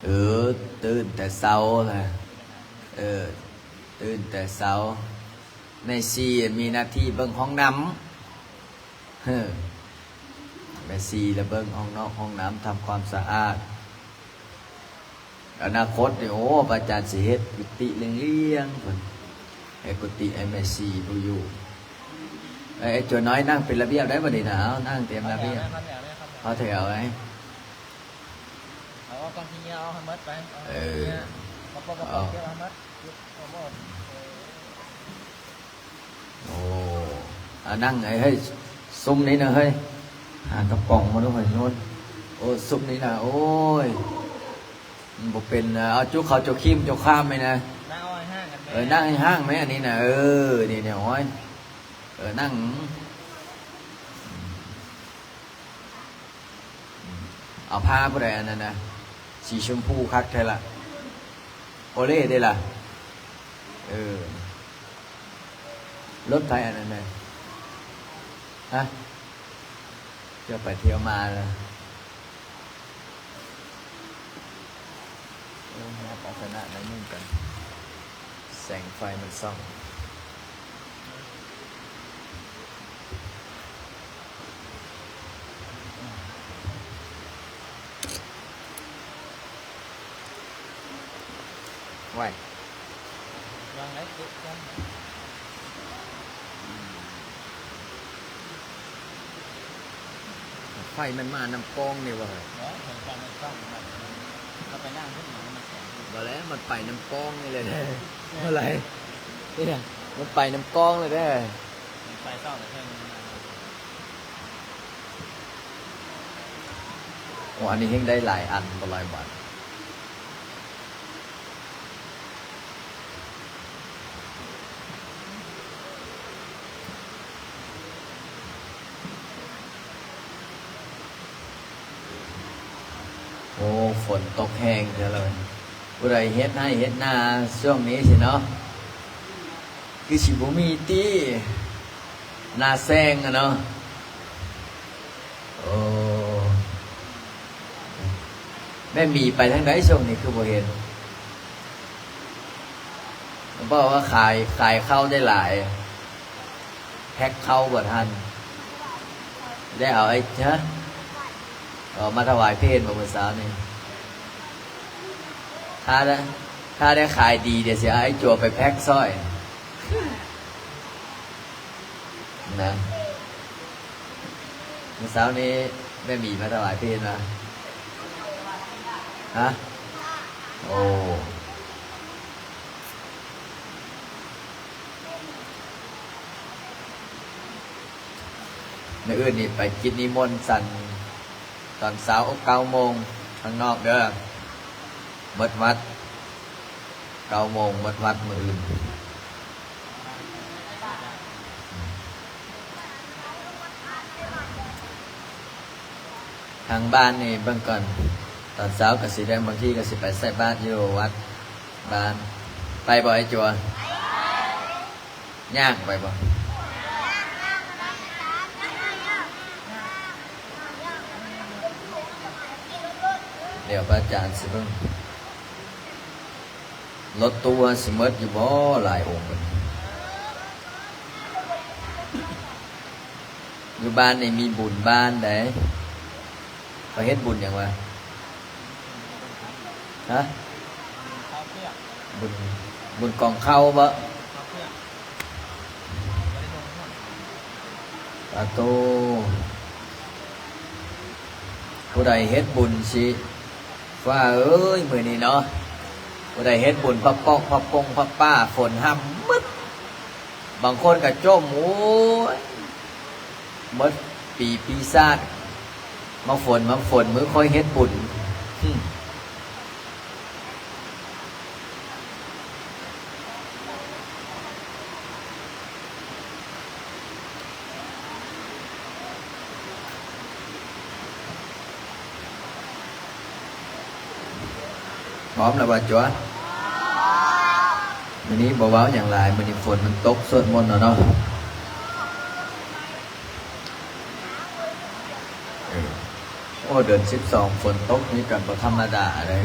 ເອີ ຕື່ນແຕ່ເຊົ້າລະ ເອີ ຕື່ນແຕ່ເຊົ້າ ແມ່ຊີມີໜ້າທີ່ເບິ່ງຫ້ອງນ້ຳ ເອີ ແມ່ຊີລະເບິ່ງຫ້ອງນອກຫ້ອງນ້ຳ ທຳຄວາມສະອາດ. ອະນາຄົດນີ້ ໂອ້ ພະອາຈານຊິເຮັດກຸຕິລ້ຽງໆ ເພິ່ນ ເຮັດກຸຕິໃຫ້ແມ່ຊີຜູ້ຢູ່. ເອີ ໄອ້ຈົວນ້ອຍນັ່ງເປັນລະບຽບໄດ້ບັດນີ້ນະ ເອົານັ່ງຕຽມລະບຽບ ເອົາແຖວ ເອົາແຖວໄວ້ ເອົາກອງຂີ້ເຫຍື້ອເອົາໃຫ້ໝົດໄປ ເອີ ເອົາ ເອົາ ເອົາໝົດ ເອົາໝົດ ເອີ. ໂອ້ ອາ ນັ່ງ ເອີ ເຮີ້ຍ ຊຸມນີ້ນະເຮີ້ຍ ຫາກະປ໋ອງມາດູເຮີ້ຍໂນນ ໂອ້ ຊຸມນີ້ນະ ໂອ້ຍ ມັນບໍ່ເປັນນະ ເອົາຈຸເຂົ້າຈຸຄີມຈຸຄາມໄປນະ ນັ່ງເອົາໃຫ້ຫ່າງກັນແມ້ ເອີ ນັ່ງໃຫ້ຫ່າງແມ້ ອັນນີ້ນະ ເອີ ນີ້ ນີ້ ໂອ້ຍ ເອີ ນັ່ງ ເອົາຜ້າຜູ້ໃດອັນນັ້ນນະ ສີຊົມພູຄັກແທ້ລະ ໂອເລ່ເດ້ລະ ເອີ ລົດໃຜອັນນັ້ນນະ ຮະ ທ່ຽວໄປທ່ຽວມາລະ ໂອ້ ມາປັດສະນະໜ້ອຍໜຶ່ງກັນ ແສງໄຟມັນສ່ອງ. ໄວ້ ວາງໄວ້ ໄຟມັນມານຳກ້ອງນີ້ຫວາ ບໍ່ ໄຟມັນສ່ອງ ເຮົາໄປນາງພຸ້ນ ບໍ່ແລ້ວ ມັນໄປນຳກ້ອງນີ້ແຫຼະ ບໍ່ໄດ້ ນີ້ນະ ມັນໄປນຳກ້ອງເລີຍເດ້ ໄປສອງເທິງ ໂອ້ ອັນນີ້ແຮ່ງໄດ້ຫຼາຍອັນ ບໍ່ຫຼາຍບາດ. ໂອ້ ຝົນຕົກແຮງແທ້ເລີຍ ຜູ້ໃດເຮັດໄຮ່ເຮັດນາຊ່ວງນີ້ຊິເນາະ ຄືຊິບໍ່ມີຕິ ໜ້າແຊງອະເນາະ. ໂອ້ ແມ່ໝີໄປທາງໃດຊ່ວງນີ້ຄືບໍ່ເຫັນ? ບອກວ່າຂາຍ ຂາຍເຂົ້າໄດ້ຫຼາຍ ແພັກເຂົ້າບໍ່ທັນ ໄດ້ເອົາໄອ້ ຮະ ເອົາມາຖວາຍເພນບໍ່ມື້ເຊົ້ານີ້? ຖ້າໄດ້ ຖ້າໄດ້ຂາຍດີ ດຽວຊິເອົາໄອ້ຈົວໄປແພັກຊ່ອຍ ນະ ມື້ເຊົ້ານີ້ແມ່ໝີມາຖວາຍເພນຫວາ? ຮະ? ໂອ້ ມື້ອື່ນນີ້ໄປກິດນິມົນສັນ ຕອນເຊົ້າ ເກົ້າໂມງ ຂ້າງນອກເດີ ໝົດວັດ ເກົ້າໂມງໝົດວັດມື້ອື່ນ. ທາງບ້ານນີ້ເບິ່ງກ່ອນ ຕອນເຊົ້າກໍຊິໄດ້ ບາງທີກໍຊິໄປໃສ່ບາດຢູ່ວັດບ້ານ. ໄປບໍ່ໄອ້ຈົວ? ຍ່າງໄປບໍ່? ດຽວພະອາຈານຊິເບິ່ງ ລົດຕູ້ເຮົາຊິໝົດຢູ່ບໍ່ ຫຼາຍອົງ. ຢູ່ບ້ານນີ້ມີບຸນບ້ານໃດ ເຂົາເຮັດບຸນຫຍັງຫວາ? ຮະ? ບຸນ ບຸນກອງເຂົ້າບໍ? ອາໂຕ ຜູ້ໃດເຮັດບຸນຊິ ຟ້າເອີຍ ມື້ນີ້ເນາະ ຜູ້ໃດເຮັດບຸນພະປອກພະປົງພະປ້າ ຝົນຫ້ຳໝົດ. ບາງຄົນກໍຈົ່ມ ໂອ້ຍ ໝົດປີປີຊາດ ມາຝົນ ມາຝົນມື້ຂ້ອຍເຮັດບຸນ. ພ້ອມແລ້ວບໍ່ຈົວ? ມື້ນີ້ບໍ່ເວົ້າຫຍັງຫຼາຍ ມື້ນີ້ຝົນມັນຕົກ ສວດມົນເອົາເນາະ. ເອີ ໂອ້ ເດືອນສິບສອງຝົນຕົກນີ້ກໍບໍ່ທຳມະດາເດ້.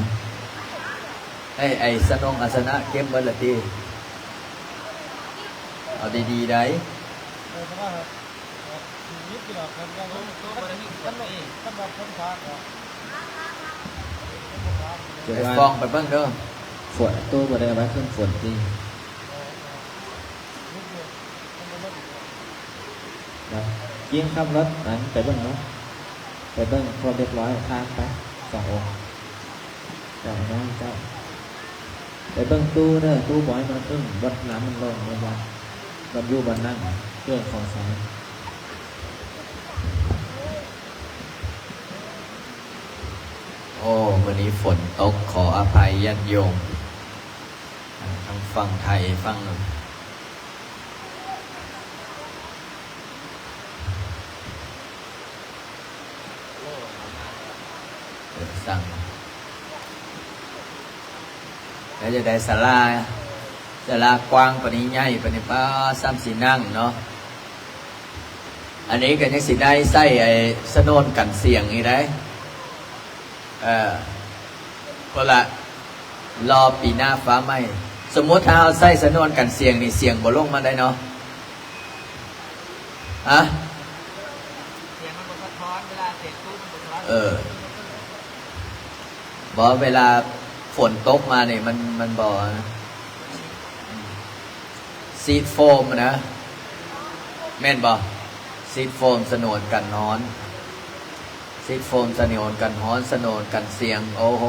ໄອ້ ໄອ້ສະໜົງອາສະນະເກັບເບິດລະຕິ? ເອົາດີໆໄດ໋. ໄປຟ້ອງໄປເບິ່ງເດີ. ຝົນ ຕູ້ບໍ່ໄດ້ເອົາໄວ້ເຄື່ອງຝົນຕິ? ຍິງຂັບລົດ ອັນ ໄປເບິ່ງເນາະ ໄປເບິ່ງຄວາມຮຽບຮ້ອຍທາງໄປ ສອງອົງ ເຈົ້ານ້ອງເຈົ້າ ໄປເບິ່ງຕູ້ເດີ ຕູ້ບໍ່ໃຫ້ມັນຂຶ້ນ ບ່ອນນ້ຳມັນລົງ ບ່ອນ ບ່ອນຢູ່ບ່ອນນັ່ງ ເຄື່ອງຂອງໃຊ້. ໂອ້ ມື້ນີ້ຝົນຕົກ ຂໍອະໄພຍາດໂຍມ ອ່າ ທາງຝັ່ງໄທຝັ່ງ ເອີ ສັ່ງ ແລ້ວຈະໄດ້ສາລາ ສາລາກວ້າງປານນີ້ ໃຫຍ່ປານນີ້ ປ້າ ສ່ຳຊິນັ່ງເນາະ. ອັນນີ້ກໍຍັງຊິໄດ້ໃສ່ໄອ້ສະໜວນກັນສຽງນີ້ໄດ໋. ເອີ ພຸ້ນລະ ລໍປີໜ້າຟ້າໃໝ່. ສົມມຸດຖ້າເຮົາໃສ່ສະໜວນກັນສຽງນີ້ ສຽງບໍ່ລົງມາໄດ້ເນາະ. ຮະ? ສຽງມັນບໍ່ສະທ້ອນ ເວລາເສຍງຕູ້ມັນບໍ່ສະທ້ອນ. ເອີ ບໍ່ ເວລາຝົນຕົກມານີ້ ມັນ ມັນບໍ່ ຊີດໂຟມນະ ແມ່ນບໍ່? ຊີດໂຟມສະໜວນກັນຮ້ອນ ຊີດໂຟມສະໜວນກັນຮ້ອນ ສະໜວນກັນສຽງ. ໂອ້ໂຫ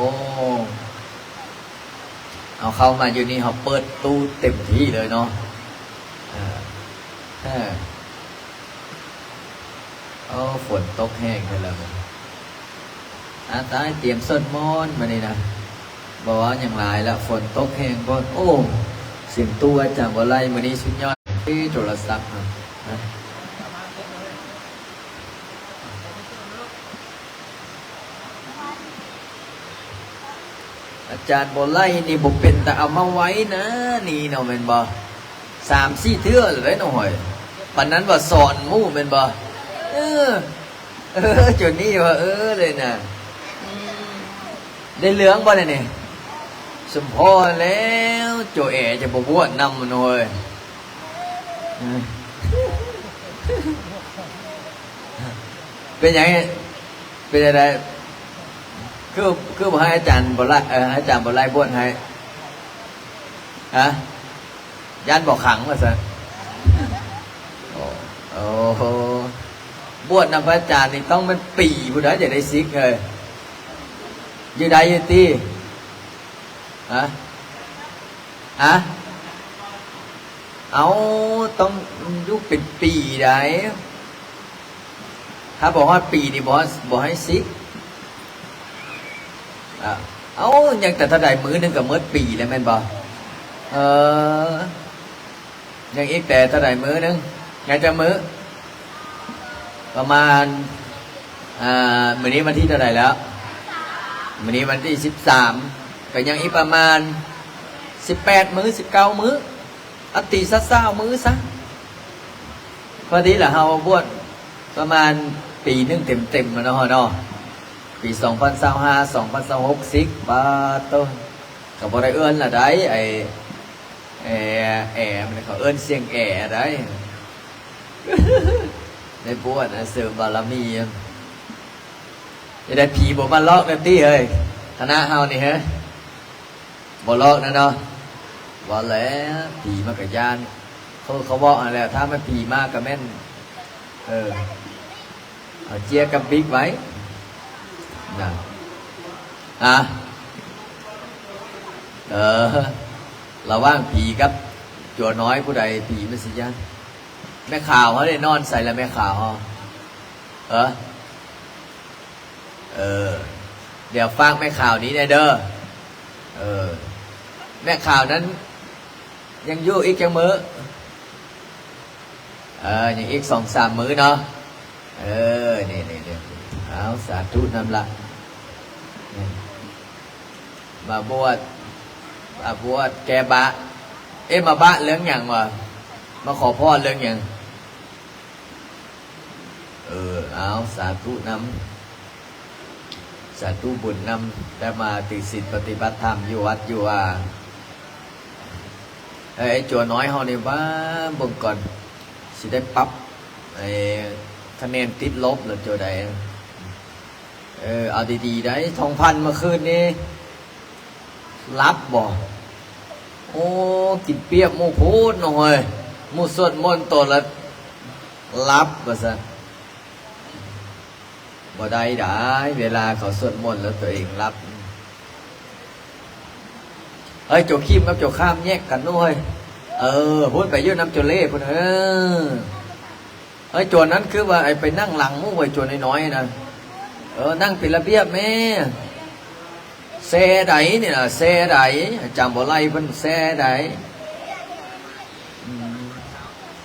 ເຮົາເຂົ້າມາຢູ່ນີ້ ເຮົາເປີດຕູ້ເຕັມທີ່ເລີຍເນາະ. ເອີ ເອີ ໂອ້ ຝົນຕົກແຮງແທ້ລະ. ອາ ຕາຍ ຕຽມສວດມົນມື້ນີ້ນະ ບໍ່ເວົ້າຫຍັງຫຼາຍລະ ຝົນຕົກແຮງໂພດ. ໂອ້ ສຽງຕູ້ອາຈານບໍ່ໄລ່ມື້ນີ້ສຸດຍອດ. ເອີ ໂທລະສັບນະ ອາຈານບໍ່ໄລ່ນີ້ ບໍ່ເປັນຕາເອົາມາໄວ້ນະ ນີ້ເນາະ ແມ່ນບໍ່? ສາມສີ່ເທື່ອແລ້ວເດ້ນ້ອງເອີຍ ປານນັ້ນວ່າສອນໝູ່ແມ່ນບໍ່? ເອີ ເອີ ໂຈນີ້ວ່າ ເອີ ເລີຍນະ. ອືມ ໄດ້ເລື່ອງບໍ່ແນວນີ້? ສົມພໍແລ້ວ ໂຈແອຈະບໍ່ບວດນຳນ້ອງເອີຍ. ເປັນຫຍັງ? ເປັນຈັ່ງໃດ? ຄື ຄືບໍ່ໃຫ້ອາຈານບໍ່ໄລ່ ເອີ ໃຫ້ອາຈານບໍ່ໄລ່ບວດໃຫ້? ຮະ? ຢ້ານບໍ່ຂັງວ່າຊັ້ນ. ໂອ້ ໂອ້ໂຫ ບວດນຳພະອາຈານນີ້ຕ້ອງແມ່ນປີພຸ້ນນະ ຈະໄດ້ສິກເອີຍ. ຢູ່ໄດ້ຢູ່ຕິ? ຮະ? ຮະ? ເອົ້າ ຕ້ອງຢູ່ເປັນປີໃດ໋. ຖ້າບໍ່ຮອດປີນີ້ ບໍ່ ບໍ່ໃຫ້ສິກ. ເອົ້າ ຍັງແຕ່ເທົ່າໃດ ມື້ໜຶ່ງກໍໝົດປີແລ້ວແມ່ນບໍ່? ເອີ ຍັງອີກແຕ່ເທົ່າໃດມື້ໜຶ່ງ? ຍັງຈັກມື້? ປະມານ ອ່າ ມື້ນີ້ວັນທີເທົ່າໃດແລ້ວ? ມື້ນີ້ວັນທີສິບສາມ ກໍຍັງອີກປະມານສິບແປດມື້ ສິບເກົ້າມື້ ອາ ຕີຊະຊາວມື້ຊະ. ພໍດີລະ ເຮົາບວດປະມານປີໜຶ່ງເຕັມໆ ແລ້ວເນາະ ເຮົາເນາະ. ປີສອງພັນຊາວຫ້າ ສອງພັນຊາວຫົກສິກ ປາໂຕ ກໍບໍ່ໄດ້ເອີ້ນລະໄດ໋ ໄອ້ ແອ ແອ ມັນ ເຂົາເອີ້ນສຽງແອໄດ໋. ໄດ້ບວດ ໄດ້ເສີມບາລະມີ. ຈະໄດ້ຜີບໍ່ມາຫຼອກແລ້ວຕິເຮີ້ຍ ຄະນະເຮົານີ້ເຮີ້ຍ? ບໍ່ຫຼອກແນ່ເນາະ. ວ່າແລ້ວ ຜີມັນກະຢ້ານ ເຂົາ ເຂົາເວົ້າຫັ້ນແຫຼະ ຖ້າມັນຜີມາກະແມ່ນ ເອີ ເອົາເຈ້ຍກັບບິກໄວ້ນະ. ຮະ? ເອີ ລະຫວ່າງຜີກັບຕົວນ້ອຍ ຜູ້ໃດຜີມັນຊິຢ້ານ? ແມ່ຂາວເຮົາໄດ້ນອນໃສລະ ແມ່ຂາວເຮົາ? ເອີ ເອີ ດຽວຝາກແມ່ຂາວນີ້ແດ່ເດີ. ເອີ ແມ່ຂາວນັ້ນຍັງຢູ່ອີກຈັກມື້? ເອີ ຍັງອີກສອງສາມມື້ເນາະ. ເອີ ນີ້ໆ ເອົາ ສາທຸນຳລະ. ມາບວດ ມາບວດແກ້ບະ. ເອ ມາບະເລື່ອງຫຍັງວະ? ມາຂໍພອນເລື່ອງຫຍັງ? ເອີ ເອົາ ສາທຸນຳ. ສາທຸບຸນນຳ ໄດ້ມາຖືສິນປະຕິບັດທຳຢູ່ວັດຢູ່ວາ. ເອີ ໄອ້ຈົວນ້ອຍເຮົານີ້ ວ່າເບິ່ງກ່ອນ ຊິໄດ້ປັບ ໄອ້ ຄະແນນຕິດລົບຫຼືຕົວໃດ. ເອີ ເອົາດີໆໄດ໋ ທອງພັນເມື່ອຄືນນີ້ ຫຼັບບໍ່? ໂອ້ ກິນປຽບໝູ່ໂພດເນາະເຮີຍ. ໝູ່ສວດມົນໂຕລະຫຼັບວ່າຊັ້ນ. ບໍ່ໄດ້ດາຍ ເວລາເຂົາສວດມົນແລ້ວຕົວເອງຫຼັບ. ເອີຍ ໂຈຄີມກັບໂຈຄາມແຍກກັນເນາະເຮີຍ. ເອີ ພຸ້ນໄປຢູ່ນຳໂຈເລ່ພຸ້ນ. ເອີ ເອີຍ ໂຈນັ້ນຄືວ່າໄອ້ໄປນັ່ງຫຼັງໝູ່ໄວ້ ໂຈນ້ອຍໆນະ. ເອີ ນັ່ງເປັນລະບຽບແມ້. ແຊໃດນີ້ນະ ແຊໃດ? ອາຈານບໍ່ໄລ່ເພິ່ນແຊໃດ? ອືມ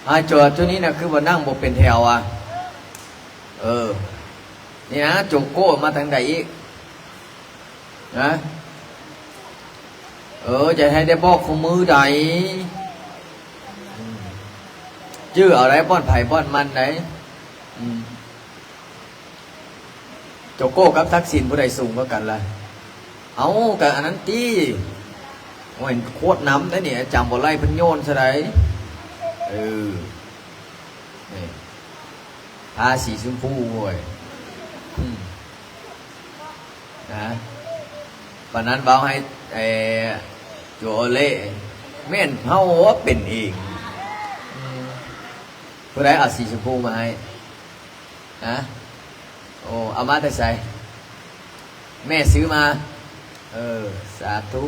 ອາ ໂຈ ໂຈນີ້ນະ ຄືວ່ານັ່ງບໍ່ເປັນແຖວອະ. ເອີ ນີ້ນະ ໂຈໂກ້ມາທາງໃດອີກ? ນະ ເອີ ຈະໃຫ້ໄດ້ບອກຄູ່ມື້ໃດ? ອືມ ຈື່ເອົາໄດ້ ບ່ອນໃຜບ່ອນມັນໃດ. ອືມ ໂຈໂກ້ກັບທັກສິນ ຜູ້ໃດສູງກວ່າກັນລະ? ເອົາ ກະອັນນັ້ນຕິ. ໂອ້ຍ ໂຄດນຳໄດ໋ນີ້ ອາຈານບໍ່ໄລ່ເພິ່ນໂຍນຊະໃດ. ເອີ ນີ້ ຜ້າສີຊົມພູ ໂອ້ຍ ອືມ ນະ ປານນັ້ນເວົ້າໃຫ້ ເອີ ໂຈເອເລ່ ແມ່ນເຮົາເປັນເອງ. ອືມ ຜູ້ໃດເອົາສີຊົມພູມາໃຫ້? ຮະ? ໂອ້ ເອົາມາແຕ່ໃສ? ແມ່ຊື້ມາ. ເອີ ສາທຸ.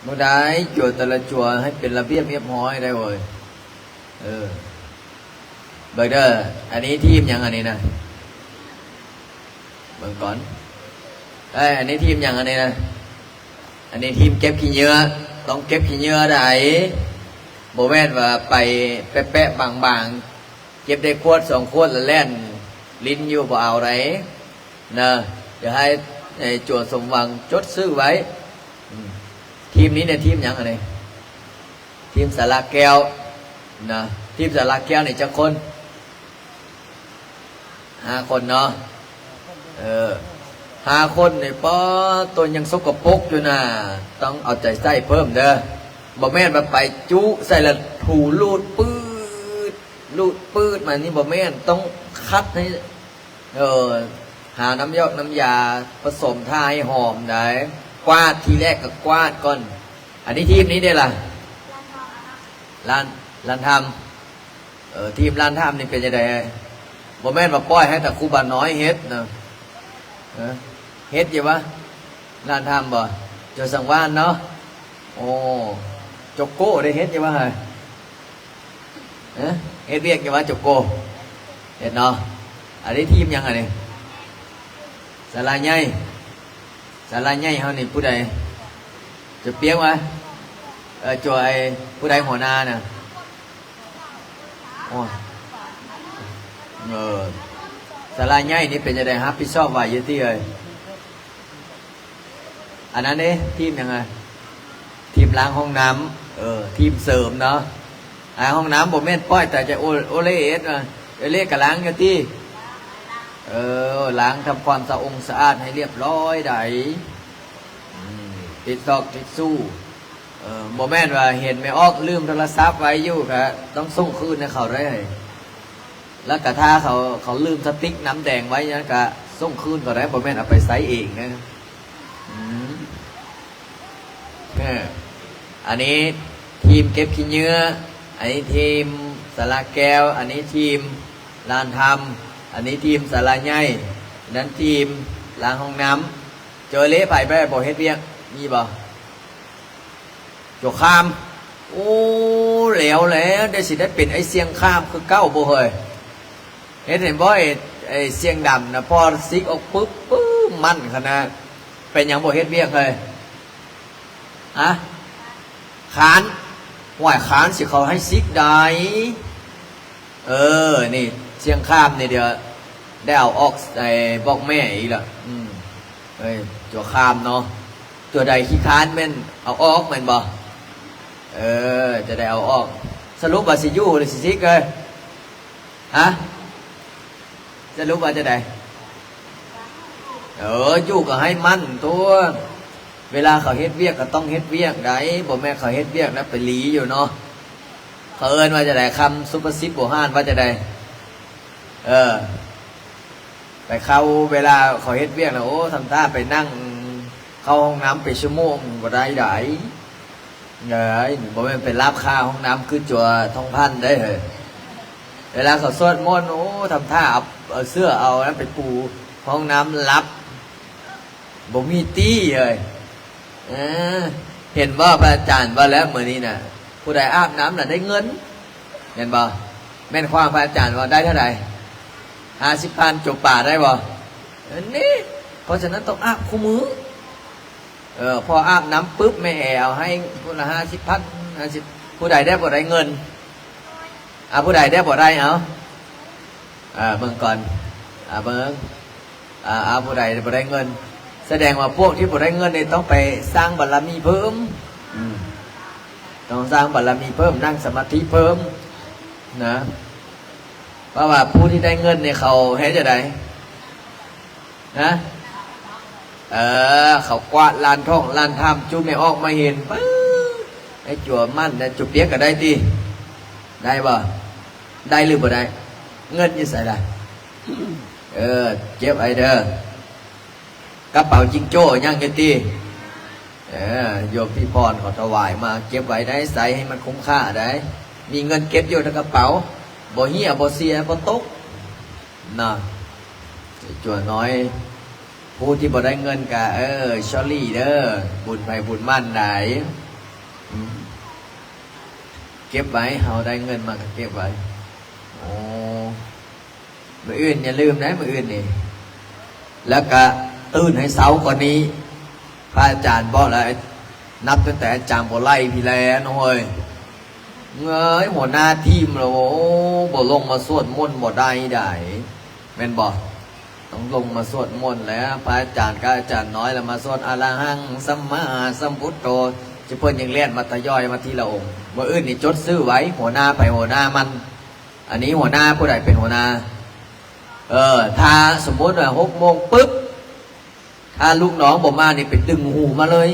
ບໍ່ໄດ້ ຈົວແຕ່ລະຈົວໃຫ້ເປັນລະບຽບຮຽບຮ້ອຍໄດ້ເວີຍ. ເອີ ເບິ່ງເດີ ອັນນີ້ທີມຫຍັງອັນນີ້ນະ? ເບິ່ງກ່ອນ. ເອີຍ ອັນນີ້ທີມຫຍັງອັນນີ້ນະ? ອັນນີ້ທີມເກັບຂີ້ເຫຍື້ອ ຕ້ອງເກັບຂີ້ເຫຍື້ອໃດ໋. ບໍ່ແມ່ນວ່າໄປແປະໆບາງໆ ເກັບໄດ້ຂວດສອງຂວດລະແລ່ນຫຼິ້ນຢູ່ ບໍ່ເອົາໃດ໋ນະ. ຢ່າໃຫ້ ໃຫ້ຈົວສົມຫວັງ ຈົດຊື່ໄວ້. ອືມ ທີມນີ້ນະ ທີມຫຍັງອັນນີ້? ທີມສາລາແກ້ວນະ. ທີມສາລາແກ້ວນີ້ຈັກຄົນ? ຫ້າຄົນເນາະ. ເອີ ຫ້າຄົນນີ້ ປາໂຕ ຍັງສົກກະປົກຢູ່ນະ. ຕ້ອງເອົາໃຈໃສ່ເພີ່ມເດີ. ບໍ່ແມ່ນວ່າໄປຈຸໃສ່ລະຖູລູດປືດ ລູດປືດມານີ້ ບໍ່ແມ່ນ. ຕ້ອງຂັດໃຫ້ ເອີ ຫານ້ຳຢອກນ້ຳຢາປະສົມ ຖ້າໃຫ້ຫອມໄດ໋. ກວາດ ທີແລກກະກວາດກ່ອນ. ອັນນີ້ທີມນີ້ເດ້ລະ? ລ້ານ ລ້ານທຳ. ເອີ ທີມລ້ານທຳນີ້ເປັນຈັ່ງໃດ? ບໍ່ແມ່ນວ່າປ່ອຍໃຫ້ແຕ່ຄູບານ້ອຍເຮັດນະ. ເອີ ເຮັດຢູ່ວະ ລ້ານທຳບໍ່? ໂຈສັງວານເນາະ. ໂອ້ ໂຈໂກ້ໄດ້ເຮັດຢູ່ວະ ເອີ ເຮັດວຽກຢູ່ວະ ໂຈໂກ້? ເຮັດເນາະ. ອັນນີ້ທີມຫຍັງອັນນີ້? ສາລາໃຫຍ່. ສາລາໃຫຍ່ເຮົານີ້ຜູ້ໃດ? ຈະປຽກວະ? ເອີ ຈວຍ ຜູ້ໃດຫົວໜ້ານະ? ໂອ້ ເອີ ສາລາໃຫຍ່ນີ້ເປັນຈັ່ງໃດ? ຮັບຜິດຊອບໄຫວຢູ່ຕິເອີຍ? ອັນນັ້ນເດ້ ທີມຫຍັງອະ? ທີມລ້າງຫ້ອງນ້ຳ. ເອີ ທີມເສີມເນາະ. ອາ ຫ້ອງນ້ຳບໍ່ແມ່ນປ່ອຍແຕ່ຈະໂອ ໂອເລເຮັດນະ. ໂອເລກະລ້າງຢູ່ຕິ? ເອີ ລ້າງທຳຄວາມສະອົງສະອາດໃຫ້ລຽບຮ້ອຍໃດ໋. ອືມ ຕິດຊອກຕິດຊູ້. ເອີ ບໍ່ແມ່ນວ່າເຫັນແມ່ອອກລືມໂທລະສັບໄວ້ຢູ່ ກະຕ້ອງສົ່ງຄືນໃຫ້ເຂົາເດ້. ແລ້ວກະຖ້າເຂົາ ເຂົາລືມສະຕິກນ້ຳແດງໄວ້ຫຍັງ ກະສົ່ງຄືນເຂົາໄດ້ ບໍ່ແມ່ນເອົາໄປໃຊ້ເອງເດີ. ອືມ ເອີ ອັນນີ້ທີມເກັບຂີ້ເຫຍື້ອ, ອັນນີ້ທີມສາລາແກ້ວ, ອັນນີ້ທີມລານທຳ, ອັນນີ້ທີມສາລາໃຫຍ່, ອັນນັ້ນທີມລ້າງຫ້ອງນ້ຳ. ໂຈເລ ໃຜແບບບໍ່ເຮັດວຽກ ມີບໍ່? ໂຈຄາມ. ໂອ້ ແລ້ວແຫຼະ ໄດ້ ຊິໄດ້ເປັນໄອ້ຊຽງຄາມຄືເກົ່າບໍ່ເຮີ້ຍ? ເຮັດເຫັນບໍ່ ໄອ້ ໄອ້ຊຽງດຳນະ ພໍຊິກອອກປຶບ ປຶບ ໝັ້ນຂະໜາດ. ເປັນຫຍັງບໍ່ເຮັດວຽກເຮີ້ຍ? ຮະ? ຄ້ານ. ຫວາຍ ຄ້ານຊິເຂົາໃຫ້ຊິກໄດ້. ເອີ ນີ້ ຊຽງຄາມນີ້ ດຽວໄດ້ເອົາອອກ ໄອ້ ບອກແມ່ອີກລະ. ອືມ ເອີຍ ຕົວຄາມເນາະ. ຕົວໃດຂີ້ຄ້ານແມ່ນເອົາອອກແມ່ນບໍ່? ເອີ ຈະໄດ້ເອົາອອກ. ສະຫຼຸບວ່າຊິຢູ່ ຫຼື ຊິຊິກເອີຍ? ຮະ? ສະຫຼຸບວ່າຈັ່ງໃດ? ເອີ ຢູ່ກໍໃຫ້ໝັ້ນຕົວະ ເວລາເຂົາເຮັດວຽກກໍຕ້ອງເຮັດວຽກໃດ໋ ບໍ່ແມ່ນເຂົາເຮັດວຽກແລ້ວໄປຫຼີຢູ່ເນາະ. ເຂົາເອີ້ນວ່າຈັ່ງໃດ ຄຳສຸພາສິດໂບຮານວ່າຈັ່ງໃດ? ເອີ ໄປເຂົ້າ ເວລາເຂົາເຮັດວຽກນະ ໂອ້ ທຳທ່າໄປນັ່ງເຂົ້າຫ້ອງນ້ຳເປັນຊົ່ວໂມງ ບໍ່ໄດ້ໃດ໋ ເອີຍ ບໍ່ແມ່ນໄປລາບຄາຫ້ອງນ້ຳຄືຈົວທອງພັນໄດ໋ເຮີ້ຍ. ເວລາເຂົາສວດມົນ ໂອ້ ທຳທ່າເອົາ ເອົາເສື່ອເອົານັ້ນໄປປູຫ້ອງນ້ຳຫຼັບ ບໍ່ມີຕີເອີຍ. ເອີ ເຫັນບໍ່ ພະອາຈານວ່າແລ້ວມື້ນີ້ນະ ຜູ້ໃດອາບນ້ຳລະໄດ້ເງິນ ແມ່ນບໍ່? ແມ່ນຄວາມພະອາຈານວ່າໄດ້ເທົ່າໃດ? ຫ້າສິບພັນ ຈົບປາໄດ້ບໍ່? ອັນນີ້ ເພາະສະນັ້ນຕ້ອງອາບຄູ່ມື້. ເອີ ພໍອາບນ້ຳປຶບ ແມ່ແອເອົາໃຫ້ຜູ້ລະຫ້າສິບພັນ ຫ້າສິບ ຜູ້ໃດໄດ້ບໍ່ໄດ້ເງິນ? ອາ ຜູ້ໃດໄດ້ບໍ່ໄດ້ ເອົາ ເອີ ເບິ່ງກ່ອນ ອາ ເບິ່ງ ອາ ເອົາ ຜູ້ໃດບໍ່ໄດ້ເງິນ ສະແດງວ່າພວກທີ່ບໍ່ໄດ້ເງິນນີ້ຕ້ອງໄປສ້າງບາລະມີເພີ່ມ ອືມ ຕ້ອງສ້າງບາລະມີເພີ່ມ ນັ່ງສະມາທິເພີ່ມນະ. ເພາະວ່າຜູ້ທີ່ໄດ້ເງິນນີ້ເຂົາເຮັດຈັ່ງໃດ? ນະ ເອີ ເຂົາກວາດລານທ່ອງລານທຳ ຈູແມ່ອອກມາເຫັນ ປຶບ ໃຫ້ຈົວໝັ້ນນະ ຈົວປຽກກໍໄດ້ຕິ ໄດ້ບໍ່? ໄດ້ຫຼືບໍ່ໄດ້? ເງິນຢູ່ໃສລະ? ເອີ ເກັບໄວ້ເດີ ກະເປົາຈິງໂຈ້ຍັງຢູ່ຕິ? ເອີ ໂຍມພີ່ພອນເຂົາຖວາຍມາ ເກັບໄວ້ໄດ້ ໃຊ້ໃຫ້ມັນຄຸ້ມຄ່າໄດ້ ມີເງິນເກັບຢູ່ໃນກະເປົາ ບໍ່ເຫ່ຍ ບໍ່ເສຍ ບໍ່ຕົກ ນະ ຈົວນ້ອຍ ຜູ້ທີ່ບໍ່ໄດ້ເງິນກະ ເອີ ຊໍຣີເດີ ບຸນໃຜບຸນມັນໄດ໋ ອືມ ເກັບໄວ້ ເຮົາໄດ້ເງິນມາກະເກັບໄວ້. ໂອ້ ມື້ອື່ນຢ່າລືມໄດ໋ ມື້ອື່ນນີ້ ແລ້ວກະຕື່ນໃຫ້ເຊົ້າກວ່ານີ້ ພະອາຈານບອກແລ້ວ ນັບຕັ້ງແຕ່ອາຈານບໍ່ໄລ່ພີ້ແລ້ວເນາະເຮີ້ຍ ເອີຍ ຫົວໜ້າທີມແລ້ວ ໂອ້ ບໍ່ລົງມາສວດມົນບໍ່ໄດ້ໃດ໋ ແມ່ນບໍ່? ຕ້ອງລົງມາສວດມົນແລ້ວ ພະອາຈານກັບອາຈານນ້ອຍລະມາສວດ ອະລະຫັງ ສຳມາສຳພຸດໂຕ ຊິເພິ່ນຍັງແລ່ນມາທະຍອຍມາທີລະອົງ. ມື້ອື່ນນີ້ຈົດຊື່ໄວ້ ຫົວໜ້າໃຜຫົວໜ້າມັນ ອັນນີ້ຫົວໜ້າຜູ້ໃດເປັນຫົວໜ້າ? ເອີ ຖ້າສົມມຸດວ່າຫົກໂມງປຶບ ຖ້າລູກນ້ອງບໍ່ມານີ້ໄປດຶງຫູມາເລີຍ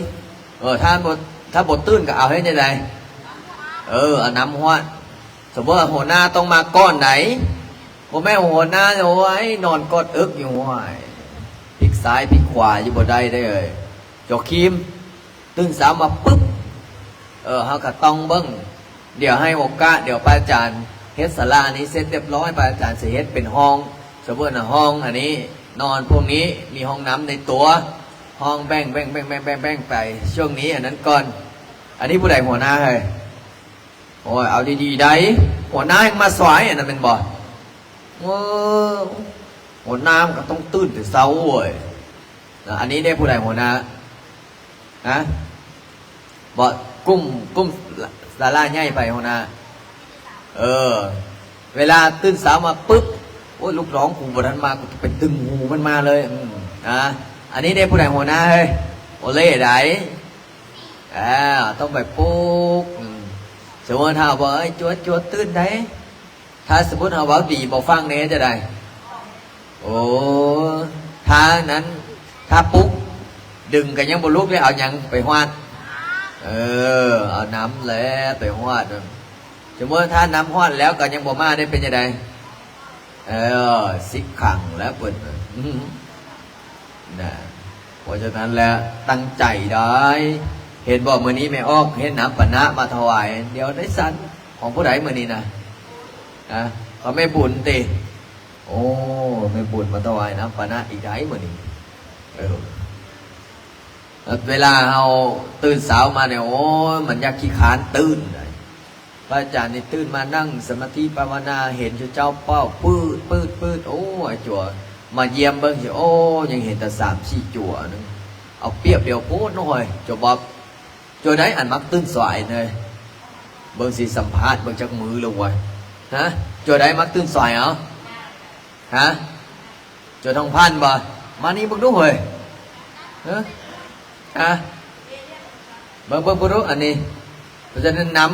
ເອີ ຖ້າບໍ່ ຖ້າບໍ່ຕື່ນກໍເອົາເຮັດຈັ່ງໃດ? ເອີ ເອົານຳຮອດ ສົມມຸດວ່າຫົວໜ້າຕ້ອງມາກ່ອນໃດ໋ ບໍ່ແມ່ນຫົວໜ້າ ໂອ້ຍ ນອນກອດເອິກຢູ່ ໂອ້ຍ ພິກຊ້າຍພິກຂວາຢູ່ບໍ່ໄດ້ເດ້ເອີຍ ໂຈຄີມ ຕື່ນເຊົ້າມາປຶບ ເອີ ເຮົາກໍຕ້ອງເບິ່ງ ດຽວໃຫ້ໂອກາດ ດຽວພະອາຈານເຮັດສາລານີ້ເສັດຮຽບຮ້ອຍ ພະອາຈານຊິເຮັດເປັນຫ້ອງ ສົມມຸດນະ ຫ້ອງອັນນີ້ນອນພວກນີ້ ມີຫ້ອງນ້ຳໃນຕົວ ຫ້ອງແບ່ງ ແບ່ງ ແບ່ງ ແບ່ງ ແບ່ງ ແບ່ງໄປ ຊ່ວງນີ້ອັນນັ້ນກ່ອນ. ອັນນີ້ຜູ້ໃດຫົວໜ້າເຮີ້ຍ? ໂອ້ຍ ເອົາດີໆໄດ໋ ຫົວໜ້າຍັງມາສວຍອັນນັ້ນແມ່ນບໍ່? ເອີ ຫົວໜ້າມັນກໍຕ້ອງຕື່ນແຕ່ເຊົ້າເວີຍ. ນະ ອັນນີ້ເດ້ ຜູ້ໃດຫົວໜ້າ? ຮະ? ບໍ່ ກຸ່ມ ກຸ່ມສາລາໃຫຍ່ໃຜຫົວໜ້າ? ເອີ ເວລາຕື່ນເຊົ້າມາປຶບ ໂອ້ຍ ລູກນ້ອງກູບໍ່ທັນມາ ກູໄປດຶງຫູມັນມາເລີຍ. ອືມ ອາ ອັນນີ້ເດ້ ຜູ້ໃດຫົວໜ້າເຮີ້ຍ? ໂອເລ່ໃດ໋. ອາ ຕ້ອງໄປປຸກ ອືມ ສົມມຸດເຮົາບອກ ເອີຍ ຈວດ ຈວດ ຕື່ນໃດ໋ ຖ້າສົມມຸດເຮົາເວົ້າດີບໍ່ຟັງນີ້ຈະໄດ້ ໂອ້ ຖ້ານັ້ນ ຖ້າປຸກ ດຶງກໍຍັງບໍ່ລຸກເລີຍ ເອົາຫຍັງໄປຫວາດ? ເອີ ເອົານ້ຳແຫຼະໄປຫວາດ. ສົມມຸດຖ້ານ້ຳຫວາດແລ້ວກໍຍັງບໍ່ມາໄດ້ ເປັນຈັ່ງໃດ? ເອີ ສິກຂັງແລ້ວເພິ່ນ ນະ ເພາະສະນັ້ນແຫຼະ ຕັ້ງໃຈໄດ້. ເຫັນບໍ່ ມື້ນີ້ແມ່ອອກເຮັດນ້ຳປານະມາຖວາຍ ດຽວໄດ້ສັນ ຂອງຜູ້ໃດມື້ນີ້ນະ? ນະ ຂອງແມ່ບຸນຕິ? ໂອ້ ແມ່ບຸນມາຖວາຍນ້ຳປານະອີກໄດ໋ມື້ນີ້. ເອີ ເວລາເຮົາຕື່ນເຊົ້າມານີ້ ໂອ້ຍ ມັນຢາກຂີ້ຄ້ານຕື່ນໃດ໋. ພະອາຈານນີ້ຕື່ນມານັ່ງສະມາທິພາວະນາ ເຫັນເຈົ້າເປົ່າປືດໆໆ ໂອ້ຍ ຈົວມາຢ້ຽມເບິ່ງຊິ ໂອ້ ຍັງເຫັນແຕ່ສາມສີ່ຈົວໜຶ່ງ ເອົາປຽບດຽວໂພດນ້ອຍ ຈົວບອບ ຈົວໃດອັນມັກຕື່ນສວາຍເນີຍ ເບິ່ງຊິສຳພາດເບິ່ງຈັກມື້ແລ້ວວະ ຮະ ຈົວໃດມັກຕື່ນສວາຍ ເອົາ ຮະ ຈົວທອງພັນບໍ່? ມານີ້ເບິ່ງດູເຮີ້ຍ ຮະ ຮະ ເບິ່ງ ເບິ່ງ ເບິ່ງດູອັນນີ້ ເພາະສະນັ້ນນ້ຳ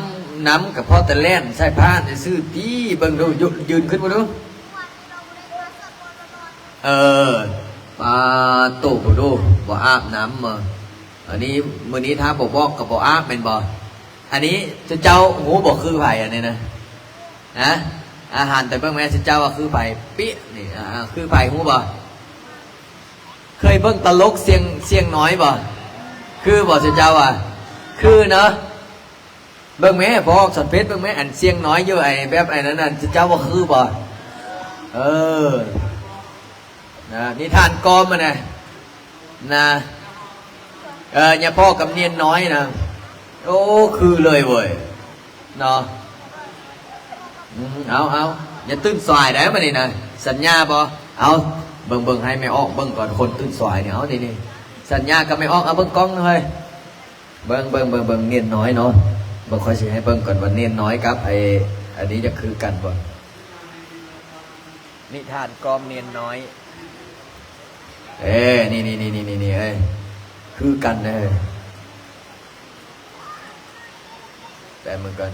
ນ້ຳກໍພໍແຕ່ແລ່ນໃສ່ພານຊື່ໆ ຕິ ເບິ່ງດູ ຍ- ຢືນຂຶ້ນເບິ່ງດູ ເອີ ປາໂຕ ບໍ່ດູ ບໍ່ອາບນ້ຳ ເອີ ອັນນີ້ ມື້ນີ້ຖ້າບໍ່ບອກກໍບໍ່ອາບແມ່ນບໍ່? ອັນນີ້ເຈົ້າຮູ້ບໍ່ ຄືໃຜອັນນີ້ນະ? ຮະ? ອາ ຫັນໄປເບິ່ງແມ່ ເຈົ້າວ່າຄືໃຜ? ປິ ນີ້ ອາ ອາ ຄືໃຜ ຮູ້ບໍ່? ເຄີຍເບິ່ງຕະຫຼົກຊຽງ ຊຽງນ້ອຍບໍ່? ຄືບໍ່ ເຈົ້າວ່າ? ຄືເນາະ. ເບິ່ງແມ້ ບອກສອນເພັດເບິ່ງແມ້ ອັນຊຽງນ້ອຍຢູ່ ໄອ້ແບບໄອ້ນັ້ນນະ ເຈົ້າວ່າຄືບໍ່? ເອີ ນະ ນິທານກອມຫັ້ນນະ ນະ ເອີ ຍາພໍ່ກັບເນນນ້ອຍນະ ໂອ້ ຄືເລີຍເວີຍ ເນາະ. ອືມ ເອົາ ເອົາ ຢ່າຕື່ນສາຍໄດ໋ ມື້ນີ້ນະ ສັນຍາບໍ່? ເອົາ ເບິ່ງ ເບິ່ງ ໃຫ້ແມ່ອອກເບິ່ງກ່ອນ ຄົນຕື່ນສາຍນີ້ ເອົາ ນີ້ ນີ້ ສັນຍາກັບແມ່ອອກ ເອົາ ເບິ່ງກ້ອງເຮີ້ຍ. ເບິ່ງ ເບິ່ງ ເບິ່ງ ເບິ່ງ ເນນນ້ອຍເນາະ ເບິ່ງ ຂ້ອຍຊິໃຫ້ເບິ່ງກ່ອນວ່າເນນນ້ອຍກັບໄອ້ອັນນີ້ຈະຄືກັນບໍ່? ນິທານກອມເນນນ້ອຍ ເອີ ນີ້ໆໆໆໆ ເອີ ຄືກັນເດີ ແປເບິ່ງກ່ອນ